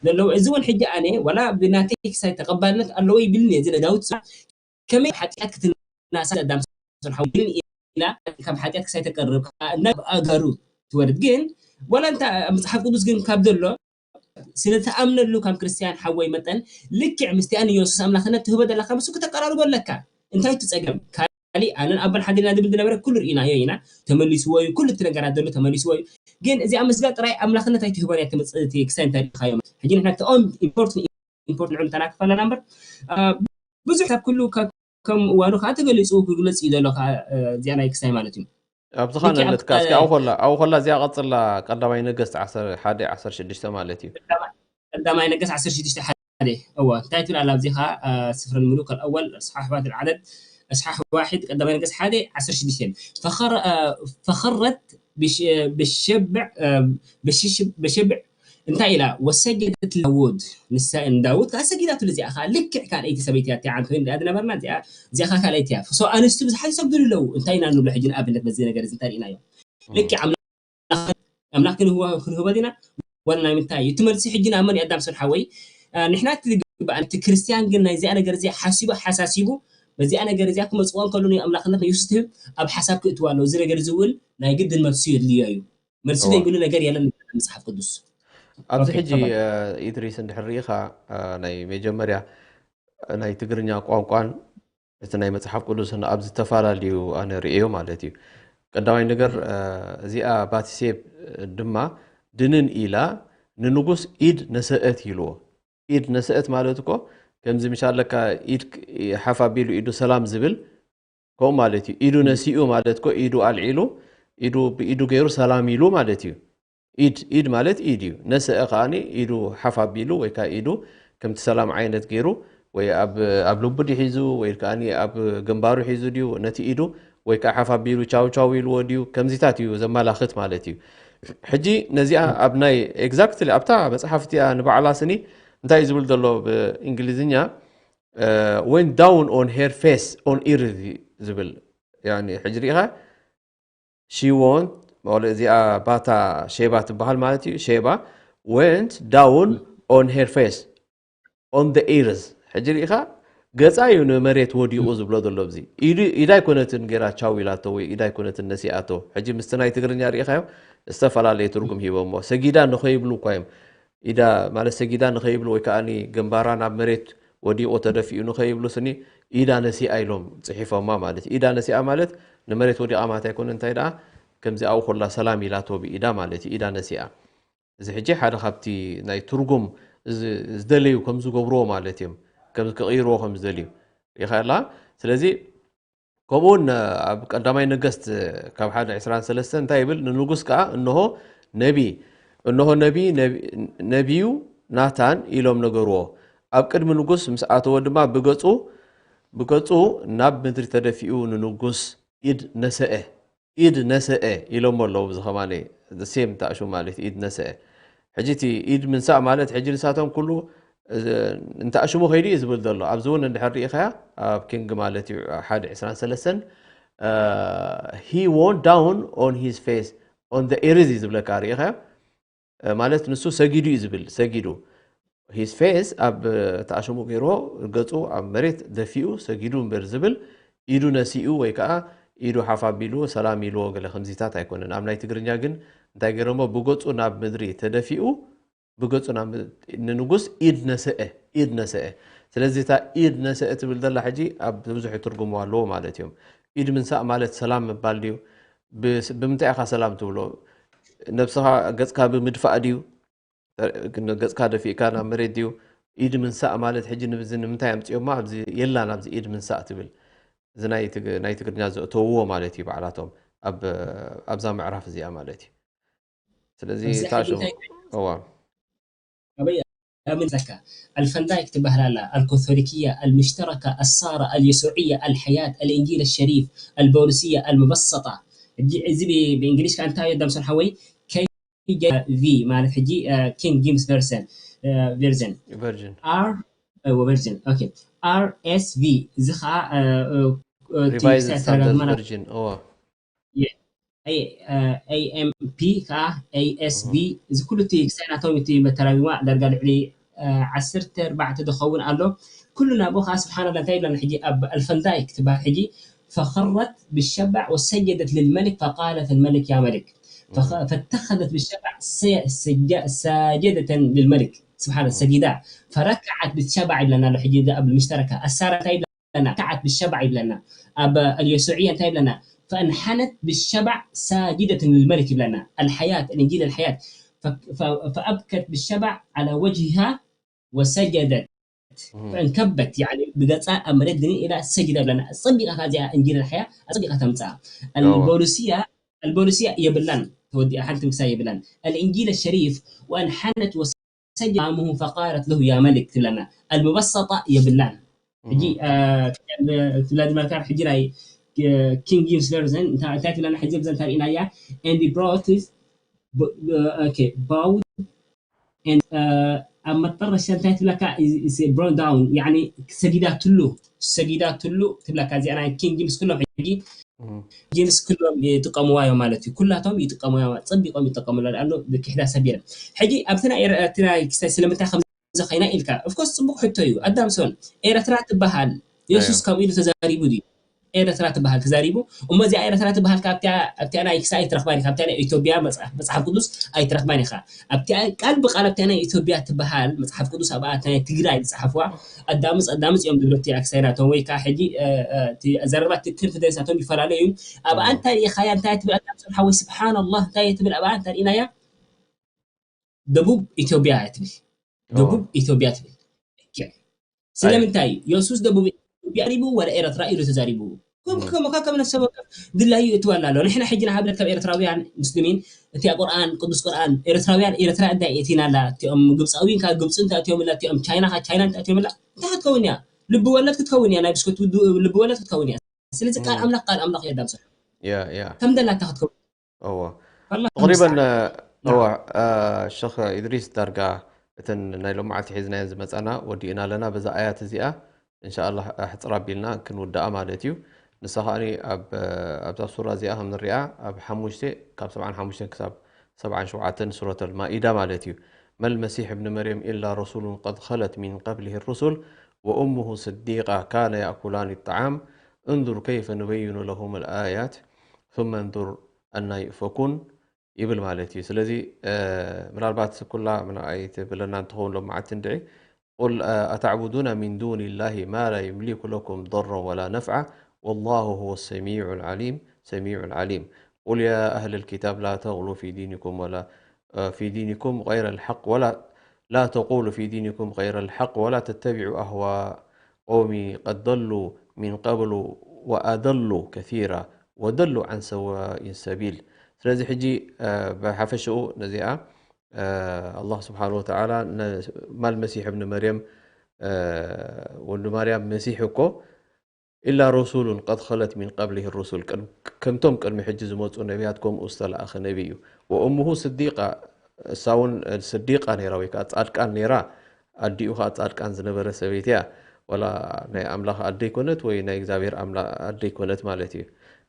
ዘለዉ፣ እዚ እውን ሕጂ ኣነ፣ ዋላ ብናተይ ክሳይ ተቐባልነት ኣለዎ ይብልኒ፣ እዚ ናይ ዳዊት ከመይ ሓጢኣት ክትናሳ ኣዳም ሰልሓዊ ግን ኢላ ካብ ሓጢኣት ክሳይ ተቀርብ ናብ ኣጋሩ ትወርድ። ግን ዋላ እንታ ኣብ መጽሓፍ ቅዱስ ግን ካብ ዘሎ ስለ ተኣምነሉ ከም ክርስትያን ሓወይ መጠን ልክዕ ምስቲኣን ኢየሱስ ኣምላኽነት ትህቦ ዘለኻ ምስ ክተቀራርቦ ኣለካ። እንታይ እቲ ጸገም? ካሊእ ኣነን ኣቦን ሓዲና ዝብል ዝነበረ ኩሉ ርኢናዮ ኢና። ተመሊስዎ እዩ። ኩሉ እቲ ነገራት ዘሎ ተመሊስዎ እዩ። ግን እዚኣ ምስጋር ጥራይ ኣምላኽነት ኣይትህቦን እያ። ትመጽእ እቲ ክሳይ እንታይ ርኢኻዮ? ሕጂ ንሕና እቲ ኦም ኢምፖርትን ኢምፖርት ንዑ እንተናክፈ ኣለና እምበር፣ አ፣ ብዙሕ ካብ ኩሉ ከ-፣ ከም እዋኑ ከዓ ተገሊጹ ክግለጽ እዩ ዘሎ ከዓ፣ እ፣ እዚኣ ናይ ክሳይ ማለት እዩ። ኣብዚ ኸ ልክዕ ኣብ ነለትካ እስኪ ቀ-፣ ኣብኡ ኸላ፣ ኣብኡ ኸላ እዚኣ ቀጽላ ቀዳማይ ነገስት ዓሰርተ ሓደ ዓሰርተ ሽዱሽተ ማለት እዩ። ቀዳማይ፣ ቀዳማይ ነገስት ዓሰርተ ሽዱሽተ ሓደ። እወ፣ እንታይ ትብል ኣላ ኣብዚ ኸዓ፣ አ፣ ስፍረ ልሙሉክ ኣልኣወል፣ ኣስሓሕ ዋሕድ ዓደድ፣ ኣስሓሕ ዋሕድ፣ ቀዳማይ ነገስት ሓደ ዓሰርተ ሽዱሽተ። ፈኸረ-፣ አ፣ ፈኸረት ብሽ-፣ ብሸብዕ፣ አ፣ ብሽሽ-፣ ብሸብዕ እንታይ ኢላ? ወሰጀደት ዳውድ፣ ንሳ ንዳውድ ከኣ ሰጊዳትሉ። እዚኣ ከኣ ልክዕ ካልኣይቲ ሰበይቲ እያ፣ እቲኣ ዓንቶ ንሪኣ ዝነበርና፣ እዚኣ፣ እዚኣ ከኣ ካልኣይቲ እያ። ሶ ኣንስቲ ብዙሓት ይሰግድሉ ኣለዉ። እንታይ ኢና ንብሎ ሕጂ ንኣብነት በዚ ነገር እዚ እንታይ ርኢናዮ? እም። ልክዕ ኣምላኽ፣ ኣምላኽ ክንህቦ፣ ክንህቦ ዲና? ዋላ ናይ ምንታይ እዩ? እቲ መልሲ ሕጂ ናብ መን እዩ ኣዳም ሰልሓወይ? አ፣ ንሕና እቲ ዝግባእ፣ እቲ ክርስትያን ግን ናይዚኣ ነገር እዚኣ ሓሲቡ፣ ሓሳሲቡ፣ በዚኣ ነገር እዚኣ ክመፅዋ እንከሎ ናይ ኣምላኽነት መልሲ ትህብ ኣብ ሓሳብ ክእትዋ ኣለዎ። እዚ ነገር እዚ እውን ናይ ግድን መልሲ የድልዮ እዩ። መልሲ እዋ ዘይብሉ ነገር የለን ይብል መፅሓፍ ቅዱስ። ኣብዚ ኦኬ ሕጂ ተፋል። እ፣ ኢድሪስ እንድሕር ርኢኻ እ፣ ናይ መጀመርያ ናይ ትግርኛ ቋንቋን እቲ ናይ መፅሓፍ ቅዱስን ኣብ ዝተፈላለዩ ኣነ ርእዮ ማለት እዩ። ቀዳማይ ነገር እ፣ እዚኣ ባቲሴብ ድማ ድንን ኢላ ንንጉስ ኢድ ነሰአት ኢልዎ። ኢድ ነሰአት ማለት እኮ ከምዚ ምሻለካ ኢድ ሓፍ ኣቢሉ ኢዱ ሰላም ዝብል ከምኡ ማለት እዩ። ኢዱ ነሲኡ ማለት እኮ ኢዱ ኣልዒሉ ኢዱ ብኢዱ ገይሩ ሰላም ኢሉ ማለት እዩ። ኢድ ኢድ ማለት ኢድ እዩ። ነሰአ ከዓኒ ኢዱ ሓፍ ኣቢሉ ወይ ከዓ ኢዱ ከምቲ ሰላም ዓይነት ገይሩ ወይ ኣብ ኣብ ልቡ ድዩ ሒዙ ወይ ከዓኒ ኣብ ግንባሩ ሒዙ ድዩ ነቲ ኢዱ ወይ ከዓ ሓፍ ኣቢሉ ቻው ቻው ኢልዎ ድዩ ከምዚታት እዩ ዘመላኽት ማለት እዩ። ሕጂ ነዚኣ ኣብ ናይ exactly ኣብታ መፅሓፍ እቲኣ ንባዕላ ስኒ እንታይ እዩ ዝብል ዘሎ ብእንግሊዝኛ went down on her face on earth ዝብል ያኒ ሕጂ ሪኢኻ she went ማለት እዚኣ ባታ ሼባ ትበሃል ማለት እዩ። ሼባ went down on her face on the earth ሕጂ ሪኢኻ ገፃ እዩ ንመሬት ወዲቑ ዝብሎ ዘሎ ኣብዚ ኢዱ ኢዳ ኣይኮነትን ገይራ ቻው ኢላቶ ወይ ኢዳ ኣይኮነትን ነሲኣቶ። ሕጂ ምስቲ ናይ ትግርኛ ሪኢኻዮ ዝተፈላለየ ትርጉም ሂቦሞ ሰጊዳ ንኸይብሉ እኳ እዮም ኢዳ ማለት ሰጊዳ ንኸይብሉ ወይ ከዓ ግንባራ ናብ መሬት ወዲቑ ተደፊኡ ንኸይብሉ ስኒ ኢዳ ነሲኣ ኢሎም ፅሒፎማ ማለት እዩ። ኢዳ ነሲኣ ማለት ንመሬት ወዲቓ ማለት ኣይኮነ እንታይ ደኣ ከምዚ ኣብኡ ኮላ ሰላም ኢላቶ ብኢዳ ማለት እዩ ኢዳ ነሲኣ። እዚ ሕጂ ሓደ ካብቲ ናይ ትርጉም እዚ- ዝደለዩ ከም ዝገብርዎ ማለት እዮም ከም ክቕይርዎ ከም ዝደልዩ ሪኢኻ ኣላ። ስለዚ ከምኡ እውን ኣብ ቀዳማይ ነገስት ካብ ሓደ ዕስራን ሰለስተን እንታይ ይብል ንንጉስ ከዓ እንሆ ነቢ እንሆ ነቢ ነቢ- ነቢዩ ናታን ኢሎም ነገርዎ። ኣብ ቅድሚ ንጉስ ምስ ኣተወ ድማ ብገፁ ብገፁ ናብ ምድሪ ተደፊኡ ንንጉስ ኢድ ነሰአ ኢድ ነሰአ ኢሎሞ ኣለዉ። እዚ ከማነ ሴም ታእሹ ማለት ኢድ ነሰአ። ሕጂ እቲ ኢድ ምንሳእ ማለት ሕጂ ንሳቶም ኩሉ እንተኣሽሙ ከይዱ እዩ ዝብል ዘሎ። ኣብዚ እውን እንድሕር ርኢኻያ ኣብ ኪንግ ማለት እዩ ሓደ ዕስራን ሰለስተን he went down on his face on the earth እዩ ዝብለካ ርኢኻዮ። ማለት ንሱ ሰጊዱ እዩ ዝብል ሰጊዱ his face ኣብ ተኣሽሙ ገይርዎ ገፁ ኣብ መሬት ደፊኡ ሰጊዱ እምበር ዝብል ኢዱ ነሲኡ ወይ ከዓ ኢዱ ሓፍ ኣቢሉ ሰላም ኢልዎ ገለ ከምዚታት ኣይኮነን። ኣብ ናይ ትግርኛ ግን እንታይ ገይሮሞ ብገፁ ናብ ምድሪ ተደፊኡ ብገፁ ናብ ምድሪ ንንጉስ ኢድ ነሰአ ኢድ ነሰአ። ስለዚ እታ ኢድ ነሰአ ትብል ዘላ ሕጂ ኣብ ብዙሕ ትርጉሙ ኣለዎ ማለት እዮም። ኢድ ምንሳእ ማለት ሰላም ምባል ድዩ? ብስ- ብምንታይ ኢኻ ሰላም ትብሎ? ነብስኻ ገፅካ ብምድፋእ ድዩ? ገፅካ ደፊእካ ናብ መሬት ድዩ? ኢድ ምንሳእ ማለት ሕጂ ንብዚ ንምንታይ ኣምፅኦማ ኣብዚ የላን ኣብዚ ኢድ ምንሳእ ትብል እዚ ናይ ትግ- ናይ ትግርኛ ዘእተውዎ ማለት እዩ ባዕላቶም ኣብ ኣብዛ ምዕራፍ እዚኣ ማለት እዩ። ስለዚ ኣብዚ ሕጂ ታሹ እንታይ እዋ ኣበይ ኣምን ዘካ ኣልፈንዳይክ ትበሃል ኣላ ኣልኮቶሊክያ ኣልምሽተረካ ኣሳራ ኣልየሱዕያ ኣልሐያት ኣልእንጂል ሸሪፍ ኣልበውልስያ ኣልመበሰጣ። ሕጂ እዚ ብ- ብእንግሊሽ ከኣ እንታይ ደምሰል ሓወይ KJV ማለት ሕጂ ኪንግ ጂምስ ቨርሰን ቨርዘን ቨርጅን R ቨርጅን ኦኬ RSV እዚ ከዓ እቲ ሪቫይዝ ክሳብ ስታንዳርድ ተረጋግመና ቨርጅን እዋ AMP ከዓ ASV እዚ ኩሉ እቲ ክሳይ ናቶም እቲ መተራቢማ ዳርጋ ልዕሊ ዓሰርተ ኣርባዕተ ዝኸውን ኣሎ። ኩሉ ናብኡ ከዓ ስብሓን ላ እንታይ ይብለና ሕጂ ኣብ ኣልፈንዳይክ ትበሃል ሕጂ فخرت بالشبع وسجدت للملك فقالت الملك يا ملك فخ- فاتخذت بالشبع س- سج- ساجدة للملك سبحان الله سجدا فركعت بالشبع ይብለና ኣሎ ሕጂ ኣብ ምሽተረካ ኣሳራ እንታይ ይብለና ركعت بالشبع ይብለና ኣብ اليسوعية እንታይ ይብለና فانحنت بالشبع ساجدة للملك ይብለና الحياة الإنجيل الحياة ف- ف- فأبكت بالشبع على وجهها وسجدت فانكبت يعني ብገፃ ኣብ መሬት ግን ኢላ ሰጅዳ ይብለና ኣፀቢቓ እዚኣ እንጂል ሓያ ኣፀቢቓ ተምፅኣ እዋ البولسية البولسية የብላን ተወዲኣ ሓንቲ ምሳይ የብላን الإنجيل الشريف وانحنت وسجدت أمامه فقالت له يا ملك ትብለና المبسطة የብላን ሕጂ እህ ትብላ ዝመልካ ሕጂ ናይ ኪንግ ጂምስ ቨርዘን እንታይ ትብለና ሕጂ ብዘን ታሪእናያ and brought his okay bowed ኣብ መጠረሻ እንታይ ትብለካ brown down يعني ሰጊዳትሉ ሰጊዳትሉ ትብለካ እዚኣ ናይ ኪንግ ጂምስ ኩሎም ሕጂ ጂምስ ኩሎም ይጥቀምዋ እዮም ማለት እዩ ኩላቶም ይጥቀምዋ እዮም ፀቢቆም ይጥቀምሉ ኣሉ ብክሕዳ ሰቢረ ሕጂ ኣብቲ ናይ ኤረ- እቲ ናይ ክሳይ ስለምንታይ ከምዚ ኸይና ኢልካ ኦፍኮርስ ፅቡቅ ሕቶ እዩ ኣዳምሶን ኤረትራ ትበሃል የሱስ ከምኡ ኢሉ ተዛሪቡ ድዩ? ኤረትራ ትበሃል ተዛሪቡ። እሞ እዚኣ ኤረትራ ትበሃል ካብቲያ ኣብቲያ ናይ ክሳ ኣይትረኽባን ኢኻ። ኣብቲያ ናይ ኢትዮጵያ መጽሓፍ መጽሓፍ ቅዱስ ኣይትረኽባን ኢኻ። ኣብቲያ ቃል ብቃል ኣብቲያ ናይ ኢትዮጵያ ትበሃል መጽሓፍ ቅዱስ ኣብኣ ናይ ትግራይ ዝጸሓፍዋ ኣዳምጽ ኣዳምጽ እዮም ዝብሉ ኣብቲያ ክሳይ ናቶም ወይ ከዓ ሕጂ እ፣ እ፣ እቲ ኣዘራርባ ትክክል ክደንሳቶም ይፈላለዩ እዩ። ኣብኣ እንታይ ኢኻያ እንታይ ትብል ኣዳምጽ ሓወይ ስብሓንላህ እንታይ ትብል ኣብኣ እንታይ ርኢናያ ደቡብ ኢትዮጵያ እያ ትብል። ደቡብ ኢትዮጵያ ትብል። ስለምንታይ የሱስ ደቡብ ኢትዮጵያ ሪቡ ወላ ኤረትራ ኢሉ ተዛሪቡ? ከም ከም ከም ነፍሰ ወከፍ ድላዩ ይእትወላ ኣሎ። ንሕና ሕጂ ንኣብነት ካብ ኤርትራውያን ሙስሊሚን እቲ ቁርኣን ቅዱስ ቁርኣን ኤርትራውያን ኤርትራ እንታይ የእቲና ኣላ? እቲኦም ግብፃዊን ካብ ግብፂ እንታይ እትዮም ኣላ? እቲኦም ቻይና ካብ ቻይና እንታይ እትዮም ኣላ? እንታይ ክትከውን እያ? ልቢ ወለድ ክትከውን እያ። ናይ ብስኩት ልቢ ወለድ ክትከውን እያ። ስለዚ ቃል ኣምላኽ ቃል ኣምላኽ የዳምሰ ያ ያ ከም ደላታ ክትከውን እወ والله ተቅሪበን المستعان እወ ሸኽ ኢድሪስ ዳርጋ እተን ናይ ሎማዓልቲ ሒዝናየን ዝመፃና ወዲእና ኣለና በዛ ኣያት እዚኣ እንሻኣላ ኣሕፅር ኣቢልና ክንውድኣ ማለት እዩ ንሳ ከዓኒ ኣብዛ ሱራ እዚኣ ከም ንሪኣ ኣብ ሓሙሽተ ካብ ሰብዓን ሓሙሽተን ክሳብ ሰብዓን ሸውዓተን ሱረት ኣልማኢዳ ማለት እዩ ما المسيح ابن مريم إلا رسول قد خلت من قبله الرسل وأمه صديقة كانا يأكلان الطعام انظر كيف نبين لهم الآيات ثم انظر أنى يؤفكون ይብል ማለት እዩ። ስለዚ ምናልባት ኩላ ኣይትብለና እንትኸውን ሎማዓቲ እንድዒ قل أتعبدون من دون الله ما لا يملك لكم ضرا ولا نفعا والله هو السميع العليم سميع العليم قل يا أهل الكتاب لا تغلوا في دينكم ولا في دينكم غير الحق ولا لا تقولوا في دينكم غير الحق ولا تتبعوا أهواء قوم قد ضلوا من قبل وأضلوا كثيرا وضلوا عن سواء السبيل ስለዚ ሕጂ ብሓፈሽኡ ነዚኣ ኣላህ ስብሓን ወተዓላ ማል መሲሕ እብኒ መርየም ወዲ ማርያም መሲሕ እኮ ኢላ ሩሱሉን ቀድ ኸለት ሚን ቀብሊህ ሩሱል ከምቶም ቅድሚ ሕጂ ዝመፁ ነቢያት ከምኡ ዝተለኣኸ ነቢ እዩ ወእሙሁ ስዲቃ እሳ እውን ስዲቃ ነይራ ወይ ከዓ ፃድቃን ነይራ ኣዲኡ ከዓ ፃድቃን ዝነበረ ሰበይቲ እያ ወላ ናይ ኣምላኽ ኣደ ይኮነት ወይ ናይ እግዚኣብሔር ኣደ ይኮነት ማለት እዩ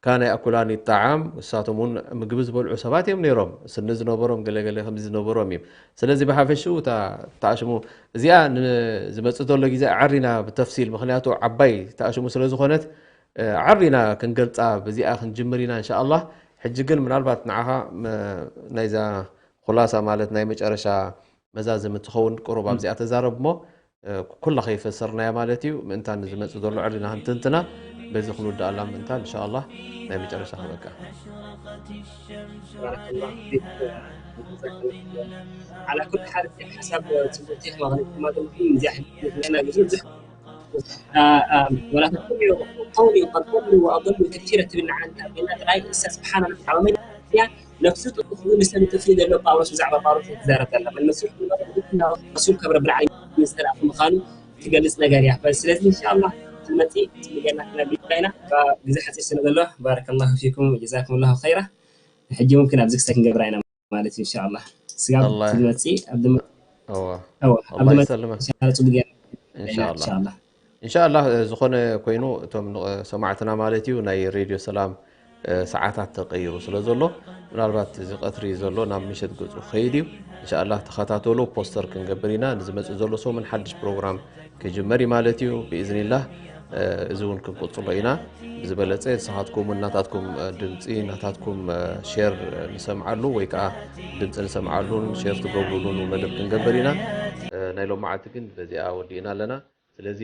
ካና ያእኩላኒ ጣዓም እሳቶም እውን ምግቢ ዝበልዑ ሰባት እዮም ነይሮም ስኒ ዝነበሮም ገለገለ ከም ዝነበሮም እዩ ስለዚ ብሓፈሽኡ እታ ተኣሽሙ እዚኣ ዝመፅእ ዘሎ ግዜ ዓሪና ብተፍሲል ምክንያቱ ዓባይ ተኣሽሙ ስለዝኮነት ዓሪና ክንገልፃ ብዚኣ ክንጅምር ኢና እንሻ ኣላህ ሕጂ ግን ምናልባት ንዓኻ ናይዛ ኩላሳ ማለት ናይ መጨረሻ መዛዘሚ ትኸውን ቅሩብ ኣብዚኣ ተዛረብ እሞ ኩላ ከይፈሰርናያ ማለት እዩ ምእንታን ዝመፅእ ዘሎ ዕድልና ክንትንትና በዚ ክንውድኣላ ምእንታን እንሻ ኣላህ ናይ መጨረሻ ክበቃ على كل حال حسب ጽቡቅ ቴክኖሎጂ ማለት እዩ እዚኣ ሕክምና ብዙ ብዙሕ ولا تتبعوا قومي قد ضلوا وأضلوا كثيرا ትብል ንዓንታ ኮይና ጥራይ እሳ ስብሓና ዓለመይ እያ ነፍሱ ጥፉ ንሰብ ጥፉ ዘሎ ጳውሎስ ብዛዕባ ጳውሎስ ትዛረብ ዘላ መልመሱ እሱ ከብረ ብልዓሊ ዝተላእኩ ምዃኑ ትገልጽ ነገር እያ ስለዚ እንሻ ኣላ ትመፂ ትምገና ክነብላ ኢና ግዜ ሓፂር ስለ ዘሎ ባረከ ላሁ ፊኩም ወጀዛኩም ላሁ ኸይራ ሕጂ እውን ኣብዚ ክስተ ክንገብራ ኢና ማለት እዩ እንሻ ኣላ ስጋብ ትመፂ ኣብ ድመ ኣዋ ኣዋ ይሰልመ ጽቡቅ ገይራ እንሻ ኣላ እንሻ ኣላ ዝኾነ ኮይኑ እቶም ሰማዕትና ማለት እዩ ናይ ሬድዮ ሰላም ሰዓታት ተቀይሩ ስለ ዘሎ ምናልባት እዚ ቀትሪ ዘሎ ናብ ምሸት ገፁ ክኸይድ እዩ እንሻ ኣላ ተኸታተሉ ፖስተር ክንገብር ኢና ንዝመፅእ ዘሎ ሰሙን ሓድሽ ፕሮግራም ክጅመር እዩ ማለት እዩ ብኢዝኒላህ እዚ እውን ክንቅፅሎ ኢና ብዝበለፀ ንስኻትኩም እውን ናታትኩም ድምፂ ናታትኩም ሼር ንሰምዓሉ ወይ ከዓ ድምፂ ንሰምዓሉን ሼር ትገብሩሉን መደብ ክንገብር ኢና ናይ ሎማዓልቲ ግን በዚኣ ወዲእና ኣለና ስለዚ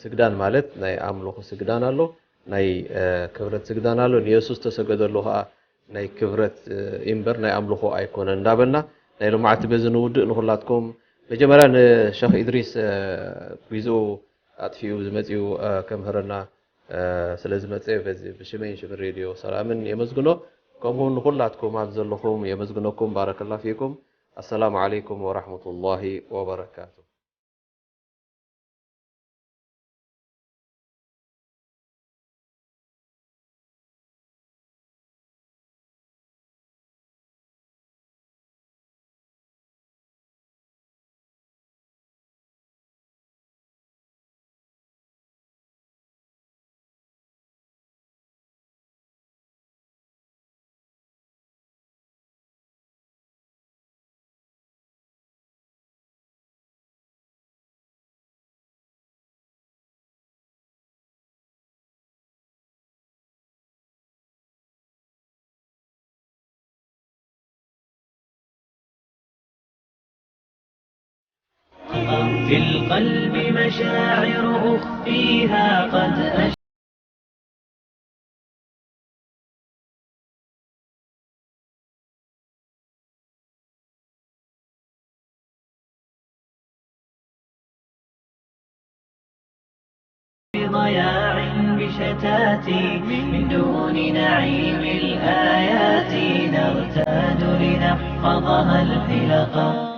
ስግዳን ማለት ናይ ኣምልኾ ስግዳን ኣሎ ናይ ክብረት ስግዳን ኣሎ ንየሱስ ተሰገደሉ ከዓ ናይ ክብረት እምበር ናይ ኣምልኾ ኣይኮነን እንዳበልና ናይ ሎማዓልቲ በዚ ንውድእ ንኩላትኩም መጀመርያ ንሸኽ ኢድሪስ ጊዝኡ ኣጥፊኡ ዝመፅኡ ከምህረና ስለ ዝመፀ በዚ ብሽመይን ሽምን ሬድዮ ሰላምን የመስግኖ ከምኡ ንኩላትኩም ኣብ ዘለኹም የመስግነኩም ባረከላ ፊኩም ኣሰላሙ ዓለይኩም ወራሕመቱላሂ ወበረካቱ في القلب مشاعر أخفيها قد أش- بضياع بشتات من دون نعيم الآيات نرتاد لنحفظها الحلقا.